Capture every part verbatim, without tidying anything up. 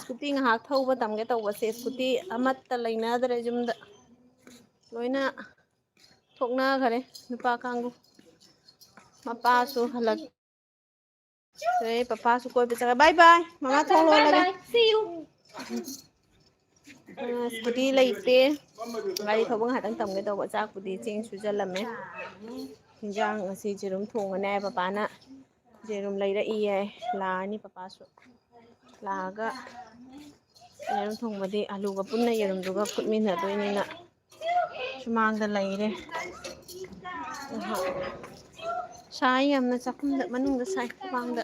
ꯁ꯭ꯀꯨꯇꯤ ꯉꯥꯏꯍꯥꯛ ꯊꯧꯕ ꯇꯝꯒꯦ ꯇꯧꯕꯁꯦ, ꯁ꯭ꯀꯨꯇꯤ ꯑꯃꯠꯇ ꯂꯩꯅꯗ꯭ꯔꯦ ꯌꯨꯝꯗ, ꯂꯣꯏꯅ ꯊꯣꯛꯅꯈꯔꯦ ꯅꯨꯄꯥ ꯀꯥꯡꯕꯨ꯫ ꯃꯄꯥꯁꯨ ꯍꯜꯂꯛ ꯔꯦ, ꯄꯄꯥꯁꯨ ꯀꯣꯏꯕ ꯆꯠꯈ꯭ꯔꯦ꯫ ꯕꯥꯏ ꯕꯥꯏ꯫ ꯃꯃꯥ ꯊꯣꯡ ꯂꯣꯜꯂꯒꯦ꯫ ꯕꯥꯏ ꯕꯥꯏ꯫ See you꯫ ꯑ, ꯁ꯭ꯀꯨꯇꯤ ꯂꯩꯇꯦ꯫ ꯒꯥꯔꯤ ꯊꯧꯕ ꯉꯥꯏꯍꯥꯛꯇꯪ ꯇꯝꯒꯦ ꯇꯧꯕ꯫ ꯆꯥꯛꯄꯨꯗꯤ ꯆꯦꯡ ꯁꯨꯖꯜꯂꯝꯃꯦ꯫ ꯍꯤꯟꯖꯥꯡ ꯉꯁꯤ ꯌꯦꯔꯨꯝ ꯊꯣꯡꯉꯅꯤ ꯍꯥꯏ ꯄꯄꯥꯅ꯫ ꯌꯦꯔꯨꯝ ꯂꯩꯔꯛꯏꯌꯦ꯫ ꯂꯥꯛꯑꯅꯤ ꯄꯄꯥꯁꯨ꯫ ꯂꯥꯛꯑꯒ ꯌꯦꯔꯨꯝ ꯊꯣꯡꯕꯗꯤ ꯑꯂꯨꯒ ꯄꯨꯟꯅ ꯌꯦꯔꯨꯝꯗꯨꯒ ꯐꯨꯠꯃꯤꯟꯅꯗꯣꯏꯅꯤꯅ ꯁꯨꯃꯥꯡꯗ ꯂꯩꯔꯦ꯫ ꯉꯥꯏꯍꯥꯛ ꯁꯥꯏ ꯌꯥꯝꯅ, ꯆꯥꯛꯈꯨꯝꯗ, ꯃꯅꯨꯡꯗ ꯁꯥꯏ, ꯁꯨꯃꯥꯡꯗ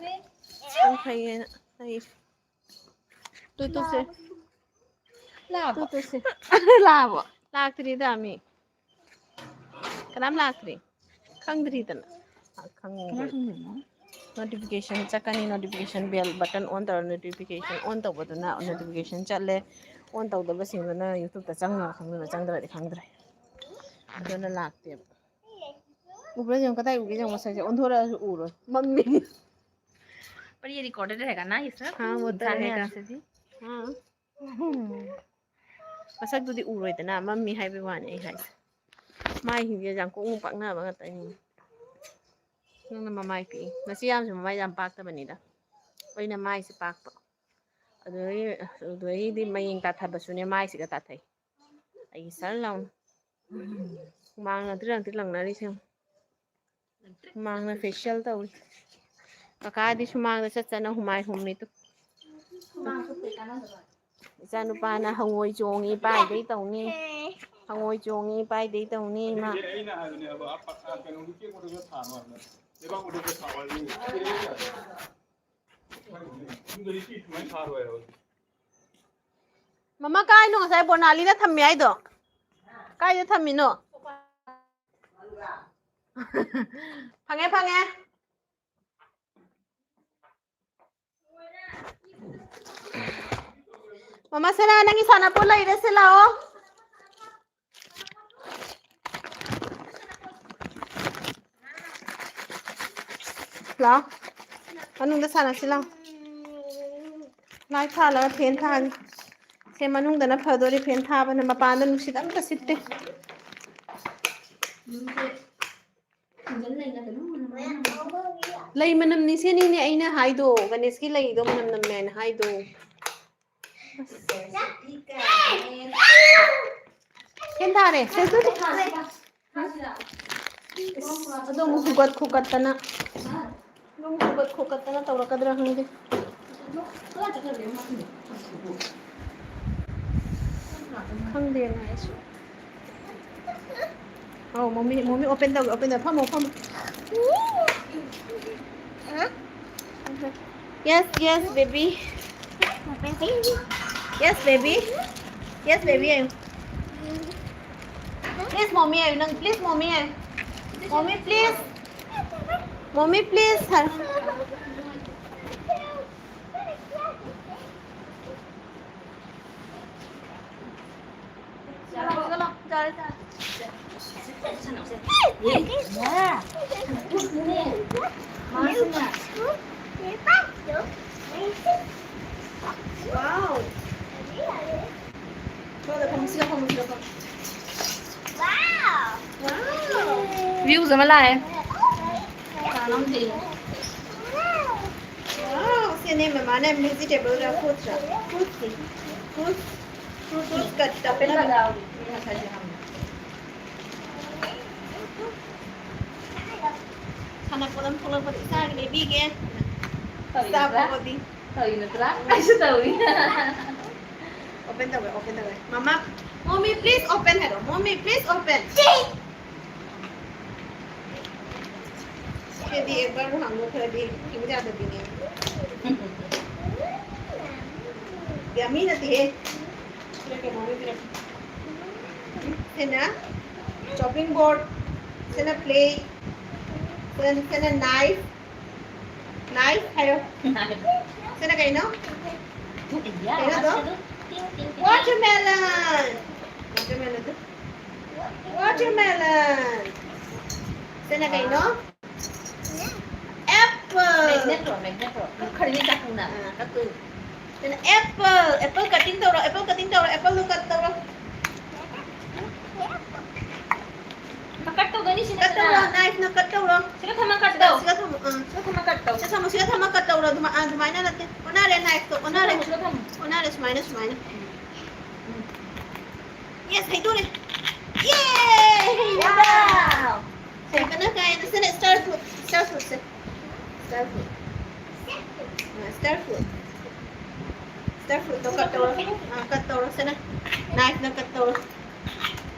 ꯌꯥꯝ ꯐꯩꯌꯦꯅ ꯂꯩꯔꯦ꯫ ꯇꯨ, ꯇꯨ ꯁꯦ꯫ ꯂꯥꯛꯑꯕꯣ? ꯇꯨ, ꯇꯨ ꯁꯦ꯫ ꯂꯥꯛꯑꯕꯣ? ꯂꯥꯛꯇ꯭ꯔꯤꯗ ꯃꯤ꯫ ꯀꯅꯥꯝ ꯂꯥꯛꯇ꯭ꯔꯤ꯫ ꯈꯪꯗ꯭ꯔꯤꯗꯅ꯫ ꯑ, ꯈꯪꯗ꯭ꯔꯤ꯫ ꯀꯃꯥꯏ ꯈꯪꯗꯣꯏꯅꯣ? Notification ꯆꯠꯀꯅꯤ, notification bell button on ꯇꯧꯔ, notification on ꯇꯧꯕꯗꯨꯅ notification ꯆꯠꯂꯦ, on ꯇꯧꯗꯕꯁꯤꯡꯗꯨꯅ YouTube-ꯇ ꯆꯪꯉꯒ ꯈꯪꯗꯣꯏꯕ, ꯆꯪꯗ꯭ꯔꯗꯤ ꯈꯪꯗ꯭ꯔꯦ꯫ ꯑꯗꯨꯅ ꯂꯥꯛꯇꯦꯕ꯫ ꯎꯕ꯭ꯔꯥ ꯌꯦꯡꯉꯨ, ꯀꯗꯥꯏ ꯎꯒꯦ ꯌꯦꯡꯉꯨ, ꯃꯁꯛꯁꯦ ꯑꯣꯟꯊꯣꯔꯛꯑꯁꯨ ꯎꯔꯣꯏ, ꯃꯝꯃꯤ꯫ पर ये recorded रहेगा ना ये सब? हाँ, वो तो इंसान है रहेगा। कैसे भी। हाँ। ꯃꯁꯛꯇꯨꯗꯤ ꯎꯔꯣꯏꯗꯅ, ꯃꯝꯃꯤ ꯍꯥꯏꯕꯩ ꯋꯥꯅꯤ ꯑꯩ ꯍꯥꯏꯁꯦ꯫ ꯃꯥꯏꯁꯤꯡꯁꯦ ꯌꯥꯝ ꯀꯣꯛ ꯄꯥꯛꯅꯕ ꯉꯥꯛꯇꯅꯤ꯫ ꯅꯪꯅ ꯃꯃꯥꯏ ꯄꯤꯛꯏ꯫ ꯅꯆꯦ ꯌꯥꯝꯁꯨ ꯃꯃꯥꯏ ꯌꯥꯝ ꯄꯥꯛꯇꯕꯅꯤꯗ꯫ ꯑꯩꯅ ꯃꯥꯏꯁꯦ ꯄꯥꯛꯄ꯫ ꯑꯗꯨꯗꯒꯤ, ꯑꯗꯨꯗꯒꯤꯗꯤ ꯃꯌꯦꯡ ꯇꯥꯊꯕꯁꯨꯅꯦ ꯃꯥꯏꯁꯤꯒ ꯇꯥꯊꯩ꯫ ꯑꯩꯒꯤ ꯁꯔ ꯂꯥꯎꯅ꯫ ꯍꯨꯃꯥꯡꯅ ꯇ꯭ꯔꯤꯂꯪ ꯇ꯭ꯔꯤꯂꯪꯅꯔꯤꯁꯦ ꯌꯦꯡꯉꯨ꯫ ꯍꯨꯃꯥꯡꯅ facial ꯇꯧꯔꯤ꯫ ꯀꯀꯥꯗꯤ ꯁꯨꯃꯥꯡꯗ ꯆꯠ ꯆꯠꯅ ꯍꯨꯃꯥꯏ ꯍꯨꯝꯃꯤ ꯇꯨ꯫ ꯏꯆꯥꯅꯨꯄꯥꯅ ꯍꯪꯉꯣꯏ ꯆꯣꯡꯉꯤ, ꯄꯥꯏꯗꯩ ꯇꯧꯅꯤ꯫ ꯍꯪꯉꯣꯏ ꯆꯣꯡꯉꯤ, ꯄꯥꯏꯗꯩ ꯇꯧꯅꯤ ꯏꯃꯥ꯫ ꯑꯗꯨꯗꯤ ꯑꯩꯅ ꯍꯥꯏꯕꯅꯦ, ꯑꯗꯣ ꯑ-, ꯑ-, ꯀꯩꯅꯣꯒꯤ ꯆꯦꯛ ꯃꯊꯛꯇ ꯊꯥꯔꯣ ꯍꯥꯏꯕ꯫ ꯂꯩꯕꯥꯛ ꯃꯊꯛꯇ ꯊꯥꯔꯣ ꯍꯥꯏꯕ꯫ ꯌꯨꯝꯗꯗꯤ ꯆꯦꯛ ꯁꯨꯃꯥꯏꯅ ꯊꯥꯔꯣꯏ ꯍꯥꯏꯕ꯫ ꯃꯃꯥ, ꯀꯥꯏꯅꯣ ꯉꯁꯥꯏ ꯕꯣꯅꯥꯂꯤꯅ ꯊꯝꯃꯦ ꯍꯥꯏꯗꯣ? ꯀꯥꯏꯗ ꯊꯝꯃꯤꯅꯣ? ꯐꯪꯉꯦ, ꯐꯪꯉꯦ꯫ ꯃꯃꯥ ꯁꯅꯥ, ꯅꯪꯒꯤ ꯁꯥꯟꯅꯄꯣꯠ ꯂꯩꯔꯦ, ꯁꯦ ꯂꯥꯛꯑꯣ꯫ ꯂꯥꯛꯑꯣ꯫ ꯃꯅꯨꯡꯗ ꯁꯥꯟꯅꯁꯤ ꯂꯥꯛꯑꯣ꯫ ꯂꯥꯏꯠ ꯊꯥꯜꯂꯒ ꯐꯦꯟ ꯊꯥꯒꯦ꯫ ꯁꯦ ꯃꯅꯨꯡꯗꯅ ꯐꯗꯣꯔꯦ, ꯐꯦꯟ ꯊꯥꯕꯅ꯫ ꯃꯄꯥꯟꯗ ꯅꯨꯡꯁꯤꯠ ꯑꯝꯇ ꯁꯤꯠꯇꯦ꯫ ꯂꯩ ꯃꯅꯝ ꯅꯤꯡꯁꯤꯡꯅꯤꯅꯦ ꯑꯩꯅ ꯍꯥꯏꯗꯣ, ꯒꯅꯦꯁꯀꯤ ꯂꯩꯗꯣ ꯃꯅꯝ ꯅꯝꯃꯦ ꯍꯥꯏꯅ ꯍꯥꯏꯗꯣ꯫ ꯐꯦꯟ ꯊꯥꯔꯦ꯫ ꯁꯦ, ꯁꯦ, ꯁꯦ꯫ ꯏꯁ, ꯑꯗꯣ ꯑꯃꯨꯛ ꯍꯨꯒꯠ ꯈꯣꯀꯠꯇꯅ, ꯑꯗꯣ ꯑꯃꯨꯛ ꯍꯨꯒꯠ ꯈꯣꯀꯠꯇꯅ ꯇꯧꯔꯛꯀꯗ꯭ꯔꯥ ꯈꯪꯗꯦ꯫ ꯈꯪꯗꯦꯅ ꯑꯩꯁꯨ꯫ ꯑꯧ, ꯃꯣꯃꯤ, ꯃꯣꯃꯤ open ꯇꯧꯒꯦ, open ꯇꯧꯒꯦ꯫ ꯐꯝꯃꯣ, ꯐꯝꯃꯣ꯫ Yes, yes, baby. Yes, baby. Yes, baby. Please, mommy, ꯍꯥꯏꯌꯨ ꯅꯪ꯫ Please, mommy, ꯍꯥꯏꯌꯨ꯫ Mommy, please. Mommy, please, ꯍꯥꯏꯌꯨ꯫ Wow. Views ꯑꯃ ꯂꯥꯛꯑꯦ꯫ Wow, ꯁꯤꯅꯦ ꯃꯃꯥꯅ vegetable ꯔ fruits ꯔ? Fruits ꯅꯤ꯫ Fruits, fruits cut ꯇꯧꯅꯕ꯫ ꯁꯥꯟꯅꯄꯣꯠ ꯑꯃ ꯊꯣꯛꯂꯛꯄꯗ ꯏꯆꯥꯒꯤ ꯂꯩꯕꯤꯒꯦ꯫ ꯇꯧꯔꯤꯕ꯭ꯔꯥ? ꯏꯆꯥ ꯄꯣꯛꯑꯗꯤ꯫ ꯇꯧꯔꯤ ꯅꯠꯇ꯭ꯔꯥ? ꯑꯩꯁꯨ ꯇꯧꯏ꯫ Open ꯇꯧꯒꯦ, open ꯇꯧꯒꯦ꯫ ꯃꯃꯥ, mommy, please open ꯍꯥꯏꯔꯣ꯫ Mommy, please open. ꯁꯤꯗꯤ ꯑꯦꯕꯔ ꯍꯥꯡꯗꯣꯛꯈ꯭ꯔꯗꯤ ꯍꯤꯡ ꯌꯥꯗꯕꯤꯅꯦ꯫ ꯌꯥꯝꯃꯤ ꯅꯠꯇꯦꯍꯦ꯫ ꯁꯤꯅ ꯀꯩꯅꯣ ꯑꯣꯏꯗꯣꯏꯔꯥ? ꯁꯤꯅ chopping board, ꯁꯤꯅ plate, ꯁꯤꯅ, ꯁꯤꯅ knife, knife ꯍꯥꯏꯌꯣ꯫ ꯁꯤꯅ ꯀꯩꯅꯣ? ꯀꯩꯅꯣꯗꯣ? Watermelon! Watermelon ꯗꯣ꯫ Watermelon! ꯁꯤꯅ ꯀꯩꯅꯣ? Apple! Magnet ꯔꯣ, magnet ꯔꯣ? ꯀꯛꯈ꯭ꯔꯅꯤ ꯆꯥꯛꯈꯨꯝꯅ꯫ ꯑꯥ, ꯀꯛꯇꯣꯏꯅꯤ꯫ ꯑꯦꯄꯜ ꯑꯦꯄꯜ ꯀꯠꯇꯤꯡ ꯇꯧꯔꯣ ꯑꯦꯄꯜ ꯀꯠꯇꯤꯡ ꯇꯧꯔꯣ ꯑꯦꯄꯜꯗꯣ ꯀꯠ ꯇꯧꯔꯣ. ꯀꯠ ꯇꯧꯗꯣꯏꯅꯤ ꯁꯤꯅ ꯀꯠ ꯇꯧꯔꯣ ꯅꯥꯏꯐꯅ ꯀꯠ ꯇꯧꯔꯣ. ꯁꯤꯗ ꯊꯝꯃ ꯀꯠ ꯇꯧ. ꯁꯤꯗ ꯊꯝꯃꯣ ꯑꯥ. ꯁꯤꯗ ꯊꯝꯃ ꯀꯠ ꯇꯧ. ꯁꯤꯗ ꯊꯝꯃꯣ ꯁꯤꯗ ꯊꯝꯃ ꯀꯠ ꯇꯧꯔꯣ ꯑꯗꯨꯃꯥꯏ ꯑꯥ, ꯑꯗꯨꯃꯥꯏꯅ ꯅꯠꯇꯦ ꯑꯣꯟꯅꯔꯦ ꯅꯥꯏꯐꯇꯣ ꯁꯤꯗ ꯑꯣꯟꯅꯔꯦ. ꯊꯝꯃꯣ ꯁꯤꯗ ꯊꯝꯃꯣ. ꯑꯣꯟꯅꯔꯦ ꯁꯨꯃꯥꯏꯅ ꯁꯨꯃꯥꯏꯅ. ꯎꯝ. ꯌꯦꯁ ꯍꯩꯗꯣꯔꯦ. ꯌꯦ! ꯍꯩꯔꯦꯗ. Wow! ꯍꯩꯕꯅ ꯀꯥꯏꯅ ꯁꯤꯅ ꯁ꯭ꯇꯥꯔ ꯐ꯭ꯔꯨꯠ ꯁ꯭ꯇꯥꯔ ꯐ꯭ꯔꯨꯠꯁꯦ. Star fruit. Star fruit. Star ꯐ꯭ꯔꯨꯠꯇꯣ ꯀꯠ ꯇꯧꯔꯣ. ꯑꯥ, ꯀꯠ ꯇꯧꯔꯣ ꯁꯤꯅ. ꯅꯥꯏꯐꯅ ꯀꯠ ꯇꯧꯔꯣ.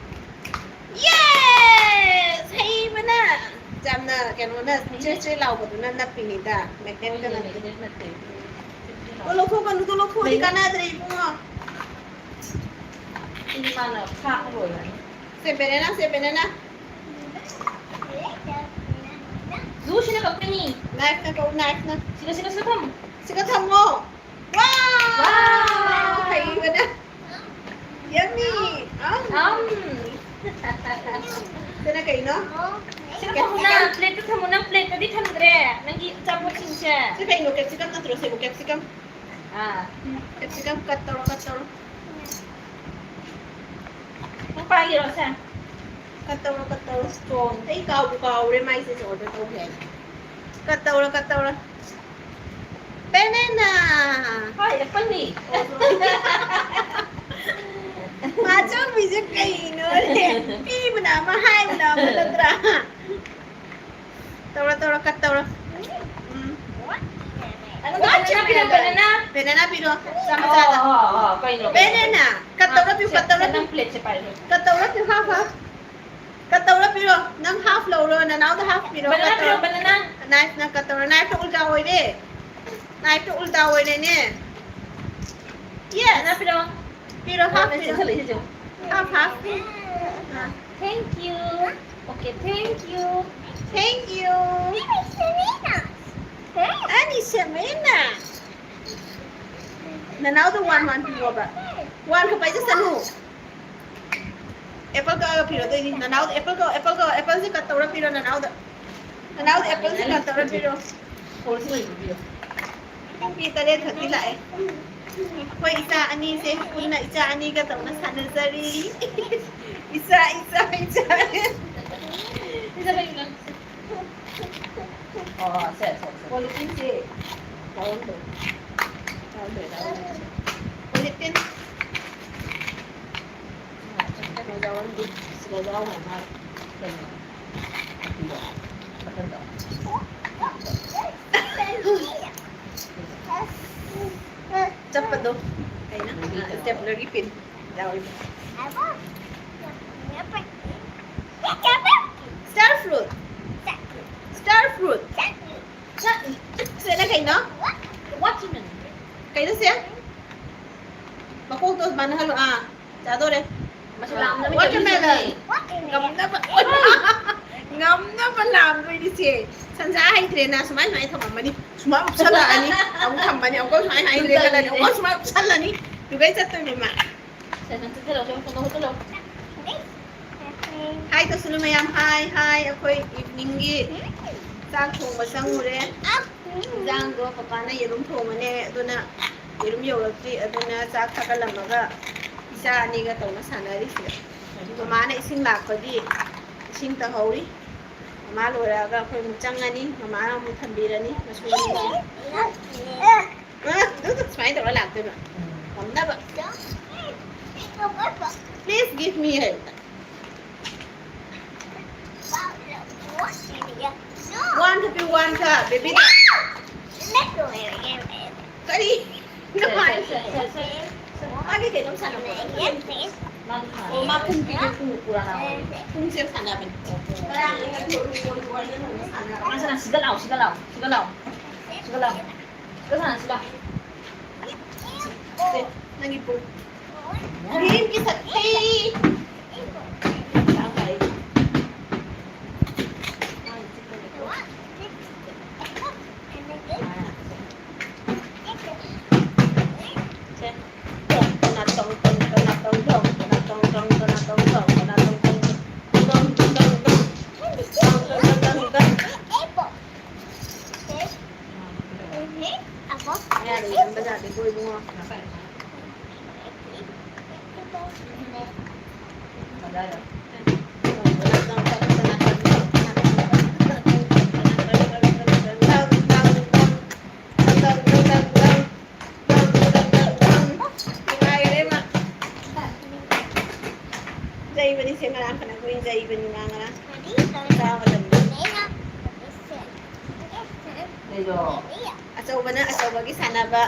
ꯌꯦꯁ! ꯍꯩꯕꯅ! ꯌꯥꯝꯅ ꯀꯩꯅꯣꯅ ꯆꯦ ꯆꯦ ꯂꯥꯎꯕꯗꯨꯅ ꯅꯞꯄꯤꯅꯤꯗ. ꯃꯦꯒꯅꯦꯠꯀ ꯅꯞꯄꯤ. ꯅꯠꯇꯦ. ꯇꯣ ꯂꯧꯊꯣꯛꯀꯅꯨ ꯇꯣ ꯂꯧꯊꯣꯛꯑꯗꯤ ꯀꯥꯟꯅꯗ꯭ꯔꯦ ꯏꯕꯨꯡꯉꯣ. ꯁꯤꯗꯤ ꯃꯥꯅ ꯈꯥꯛꯄ ꯂꯣꯏꯔꯅꯤ. ꯁꯦ ꯕꯦꯅꯦꯅꯥ ꯁꯦ ꯕꯦꯅꯦꯅꯥ. ꯂꯨꯁꯤꯅ ꯀꯛꯀꯅꯤ. ꯅꯥꯏꯐꯅ ꯀꯛꯎ ꯅꯥꯏꯐꯅ. ꯁꯤꯗ ꯁꯤꯗ ꯁꯤꯗ ꯊꯝꯃꯨ. ꯁꯤꯒ ꯊꯝꯃꯣ. ꯋꯥꯎ! ꯋꯥꯎ! ꯍꯩꯕꯅ. ꯌꯝꯃꯤ. ꯑꯝ. ꯑꯝ. ꯁꯤꯅ ꯀꯩꯅꯣ? ꯁꯤꯗ ꯊꯝꯃꯨꯅ, ꯄ꯭ꯂꯦꯠꯇ ꯊꯝꯃꯨ, ꯅꯪ ꯄ꯭ꯂꯦꯠꯇꯗꯤ ꯊꯝꯗ꯭ꯔꯦ, ꯅꯪꯒꯤ ꯑꯆꯥꯄꯣꯠꯁꯤꯡꯁꯦ. ꯁꯤ ꯀꯩꯅꯣ? ꯀꯦꯞꯁꯤꯀꯝ ꯅꯠꯇ꯭ꯔꯣ ꯁꯤꯕꯨ? ꯀꯦꯞꯁꯤꯀꯝ. ꯑꯥ. ꯀꯦꯞꯁꯤꯀꯝ ꯀꯠ ꯇꯧꯔꯣ, ꯀꯠ ꯇꯧꯔꯣ. ꯅꯪ ꯄꯥꯏꯒꯤꯔꯣ ꯁꯦ? ꯀꯠ ꯇꯧꯔꯣ, ꯀꯠ ꯇꯧꯔꯣ. ꯑꯩ ꯀꯥꯎꯕꯨ ꯀꯥꯎꯔꯦ ꯃꯥꯏꯁꯦ order ꯇꯧꯒꯦ ꯍꯥꯏꯅ. ꯀꯠ ꯇꯧꯔꯣ, ꯀꯠ ꯇꯧꯔꯣ. ꯕꯦꯅꯦꯅꯥ! ꯍꯣꯏ, ꯑꯦꯄꯜꯅꯤ. ꯃꯥꯆꯧꯕꯤꯁꯦ ꯀꯩꯅꯣ? ꯄꯤꯕꯅ ꯑꯃ, ꯍꯥꯏꯕꯅ ꯑꯃ ꯅꯠꯇ꯭ꯔꯥ? ꯇꯧꯔꯣ, ꯇꯧꯔꯣ, ꯀꯠ ꯇꯧꯔꯣ. ꯎꯝ. ꯑꯩꯉꯣꯟꯗ ꯕꯦꯅꯦꯅꯥ ꯄꯤꯔꯣ, ꯕꯦꯅꯦꯅꯥ. ꯕꯦꯅꯦꯅꯥ ꯄꯤꯔꯣ, ꯆꯥ ꯑꯣ, ꯃꯆꯥꯗ. ꯑꯣ, ꯑꯣ, ꯀꯩꯅꯣ, ꯀꯩꯅꯣ? ꯕꯦꯅꯦꯅꯥ! ꯀꯠ ꯇꯧꯔꯣ, ꯄꯤꯌꯨ, ꯁꯦ, ꯀꯠ ꯇꯧꯔꯣ, ꯁꯦ, ꯅꯪ ꯄꯤꯌꯨ. ꯄ꯭ꯂꯦꯠꯁꯦ ꯄꯥꯏꯔꯣ. ꯀꯠ ꯇꯧꯔꯣ, ꯄꯤꯌꯨ, half, half. ꯀꯠ ꯇꯧꯔꯣ, ꯄꯤꯔꯣ. ꯅꯪ half ꯂꯧꯔꯣ, ꯅꯅꯥꯎꯗ half ꯄꯤꯔꯣ, ꯀꯠ ꯕꯦꯅꯦꯅꯥ ꯄꯤꯔꯣ, ꯇꯧꯔꯣ. ꯕꯦꯅꯦꯅꯥ. Knife ꯅ ꯀꯠ ꯇꯧꯔꯣ. Knife ꯇ ꯎꯜꯇꯥ ꯑꯣꯏꯔꯦ. Knife ꯇ ꯎꯜꯇꯥ ꯑꯣꯏꯔꯦꯅꯦ. Yes. ꯕꯦꯅꯦꯅꯥ ꯄꯤꯔꯣ. ꯄꯤꯔꯣ, half ꯅꯪ ꯄꯤꯔꯣ. ꯆꯦꯟꯁꯤꯜꯂꯛꯏꯁꯦ ꯌꯦꯡꯉꯨ. Half, half. Ah. Thank you. Okay, thank you. Thank you. ꯑꯅꯤ ꯁꯦꯝꯃꯦꯅ. ꯅꯅꯥꯎꯗ one, one ꯄꯤꯌꯣꯕ. One ꯈꯛ ꯄꯥꯏꯖꯁꯅꯨ. Apple ꯀꯛꯑꯒ ꯄꯤꯔꯣ ꯑꯗꯨꯏꯗꯤ. ꯅꯅꯥꯎꯗ apple ꯀꯛꯑꯣ, apple ꯀꯛꯑꯣ. Apple ꯁꯦ cut ꯇꯧꯔ ꯄꯤꯔꯣ ꯅꯅꯥꯎꯗ. ꯅꯅꯥꯎꯗ apple ꯁꯦ cut ꯇꯧꯔ ꯄꯤꯔꯣ. Force ꯑꯣꯏꯅ ꯄꯤꯌꯣ. ꯄꯨꯡ ꯇꯔꯦꯠ ꯈꯛꯀꯤ ꯂꯥꯛꯑꯦ. ꯑꯩꯈꯣꯏ ꯏꯆꯥ ꯑꯅꯤꯁꯦ ꯄꯨꯟꯅ ꯏꯆꯥ ꯑꯅꯤꯒ ꯇꯧꯅ ꯁꯥꯟꯅꯖꯔꯤ꯫ ꯏꯆꯥ, ꯏꯆꯥ, ꯏꯆꯥ꯫ ꯑꯣ, ꯁꯦ, ꯁꯦ, ꯁꯦ꯫ ꯄꯣꯂꯤꯊꯤꯟꯁꯦ ꯌꯥꯎꯔꯝꯗ꯭ꯔꯦ꯫ ꯌꯥꯎꯔꯝꯗ꯭ꯔꯦ, ꯌꯥꯎꯔꯝꯗ꯭ꯔꯦ꯫ ꯄꯣꯂꯤꯊꯤꯟ꯫ ꯀꯩꯅꯣ ꯌꯥꯎꯔꯝꯗꯦ꯫ ꯁꯤꯗ ꯌꯥꯎꯔꯝꯃꯦ ꯃꯥ꯫ ꯀꯩꯅꯣ? ꯃꯊꯟꯗ꯫ ꯆꯠꯄꯗꯣ꯫ ꯀꯩꯅꯣ? ꯁ꯭ꯇꯦꯄ꯭ꯂꯔꯒꯤ ꯄꯤꯟ ꯌꯥꯎꯔꯤꯕ꯫ Star fruit. Star fruit. ꯁꯤꯅ ꯀꯩꯅꯣ? Watermelon. ꯀꯩꯅꯣ ꯁꯦ? ꯃꯀꯣꯛꯇꯣ ꯃꯥꯟꯅꯍꯜꯂꯣ꯫ ꯑꯥ, ꯆꯥꯗꯣꯔꯦ꯫ ꯃꯁꯤ ꯂꯥꯝꯅꯕ Watermelon. ꯀꯦꯝ ꯅꯠꯇꯦ꯫ ꯉꯝꯅꯕ, ꯉꯝꯅꯕ ꯂꯥꯝꯗꯣꯏꯅꯤ ꯁꯦ꯫ ꯁꯟꯁꯥ ꯍꯩꯇ꯭ꯔꯦꯅ ꯁꯨꯃꯥꯏ ꯁꯨꯃꯥꯏ ꯊꯝꯃꯝꯃꯅꯤ꯫ ꯁꯨꯃꯥꯏ ꯎꯞꯁꯜꯂꯛꯑꯅꯤ꯫ ꯑꯃꯨꯛ ꯊꯝꯃꯅꯤ꯫ ꯑꯃꯨꯛ ꯁꯨꯃꯥꯏ ꯍꯩꯇ꯭ꯔꯦ ꯈꯜꯂꯅꯤ꯫ ꯑꯃꯨꯛ ꯁꯨꯃꯥꯏ ꯎꯞꯁꯜꯂꯅꯤ꯫ ꯑꯗꯨꯒꯩ ꯆꯠꯇꯣꯏꯅꯦ ꯃꯥ꯫ ꯁꯦ, ꯅꯪ ꯆꯠꯁꯤꯜꯂꯣ, ꯁꯣꯝ ꯁꯣꯝꯗ ꯍꯨꯠꯆꯤꯜꯂꯣ꯫ ꯍꯥꯏ ꯇꯧꯁꯤꯜꯂꯨ ꯃꯌꯥꯝ꯫ ꯍꯥꯏ, ꯍꯥꯏ꯫ ꯑꯩꯈꯣꯏ evening ꯒꯤ ꯆꯥꯛ ꯊꯣꯡꯕ ꯆꯪꯉꯨꯔꯦ꯫ ꯏꯟꯖꯥꯡꯗꯣ ꯄꯄꯥꯅ ꯌꯦꯔꯨꯝ ꯊꯣꯡꯉꯅꯦ, ꯑꯗꯨꯅ ꯌꯦꯔꯨꯝ ꯌꯧꯔꯛꯇ꯭ꯔꯤ, ꯑꯗꯨꯅ ꯆꯥꯛ ꯊꯥꯒꯠꯂꯝꯃꯒ ꯏꯆꯥ ꯑꯅꯤꯒ ꯇꯧꯅ ꯁꯥꯟꯅꯔꯤꯁꯤꯗ꯫ ꯃꯃꯥꯅ ꯏꯁꯤꯡ ꯂꯥꯛꯄꯒꯤ ꯏꯁꯤꯡ ꯇꯧꯍꯧꯔꯤ꯫ ꯃꯃꯥ ꯂꯣꯏꯔꯛꯑꯒ ꯑꯩꯈꯣꯏ ꯑꯃꯨꯛ ꯆꯪꯉꯅꯤ, ꯃꯃꯥꯅ ꯑꯃꯨꯛ ꯊꯝꯕꯤꯔꯅꯤ ꯃꯁꯨ ꯑꯅꯤꯁꯦ꯫ ꯑ, ꯑꯗꯨ ꯁꯨꯃꯥꯏꯅ ꯇꯧꯔ ꯂꯥꯛꯇꯣꯏꯕ꯫ ꯉꯝꯅꯕ꯫ Please give me help. One ꯊꯥꯕꯤ, one ꯊꯥ, baby ꯗ꯫ ꯀꯔꯤ? ꯁꯦ, ꯁꯦ, ꯁꯦ, ꯁꯦ, ꯁꯦ꯫ ꯃꯥꯒꯤ ꯀꯩꯅꯣꯝ ꯁꯥꯟꯅꯕ꯫ ꯑꯣ, ꯃꯥ ꯄꯨꯡ ꯄꯤꯒꯦ, ꯄꯨꯡ ꯄꯨꯔꯥ ꯂꯥꯛꯑꯣ꯫ ꯄꯨꯡꯁꯦ ꯁꯥꯟꯅꯕꯅꯤ꯫ ꯁꯥꯟꯅ, ꯁꯥꯟꯅ, ꯁꯤꯗ ꯂꯥꯛꯑꯣ, ꯁꯤꯗ ꯂꯥꯛꯑꯣ, ꯁꯤꯗ ꯂꯥꯛꯑꯣ, ꯁꯤꯗ ꯂꯥꯛꯑꯣ꯫ ꯁꯤꯗ ꯁꯥꯟꯅꯁꯤ ꯂꯥꯛꯑꯣ꯫ ꯁꯦ, ꯅꯪꯒꯤ ꯄꯨꯡ꯫ ꯒꯦꯝꯒꯤ ꯁꯛꯇꯤ꯫ ꯅꯨꯡꯉꯥꯏꯔꯦ ꯃꯥ꯫ ꯆꯩꯕꯅꯤ ꯁꯦ ꯉꯔꯥꯡ ꯐꯅ ꯀꯨꯏꯅ ꯆꯩꯕꯅꯤ ꯃꯥ ꯉꯔꯥꯡ꯫ ꯆꯥꯕꯗꯅꯤ꯫ ꯑꯆꯧꯕꯅ ꯑꯆꯧꯕꯒꯤ ꯁꯥꯟꯅꯕ꯫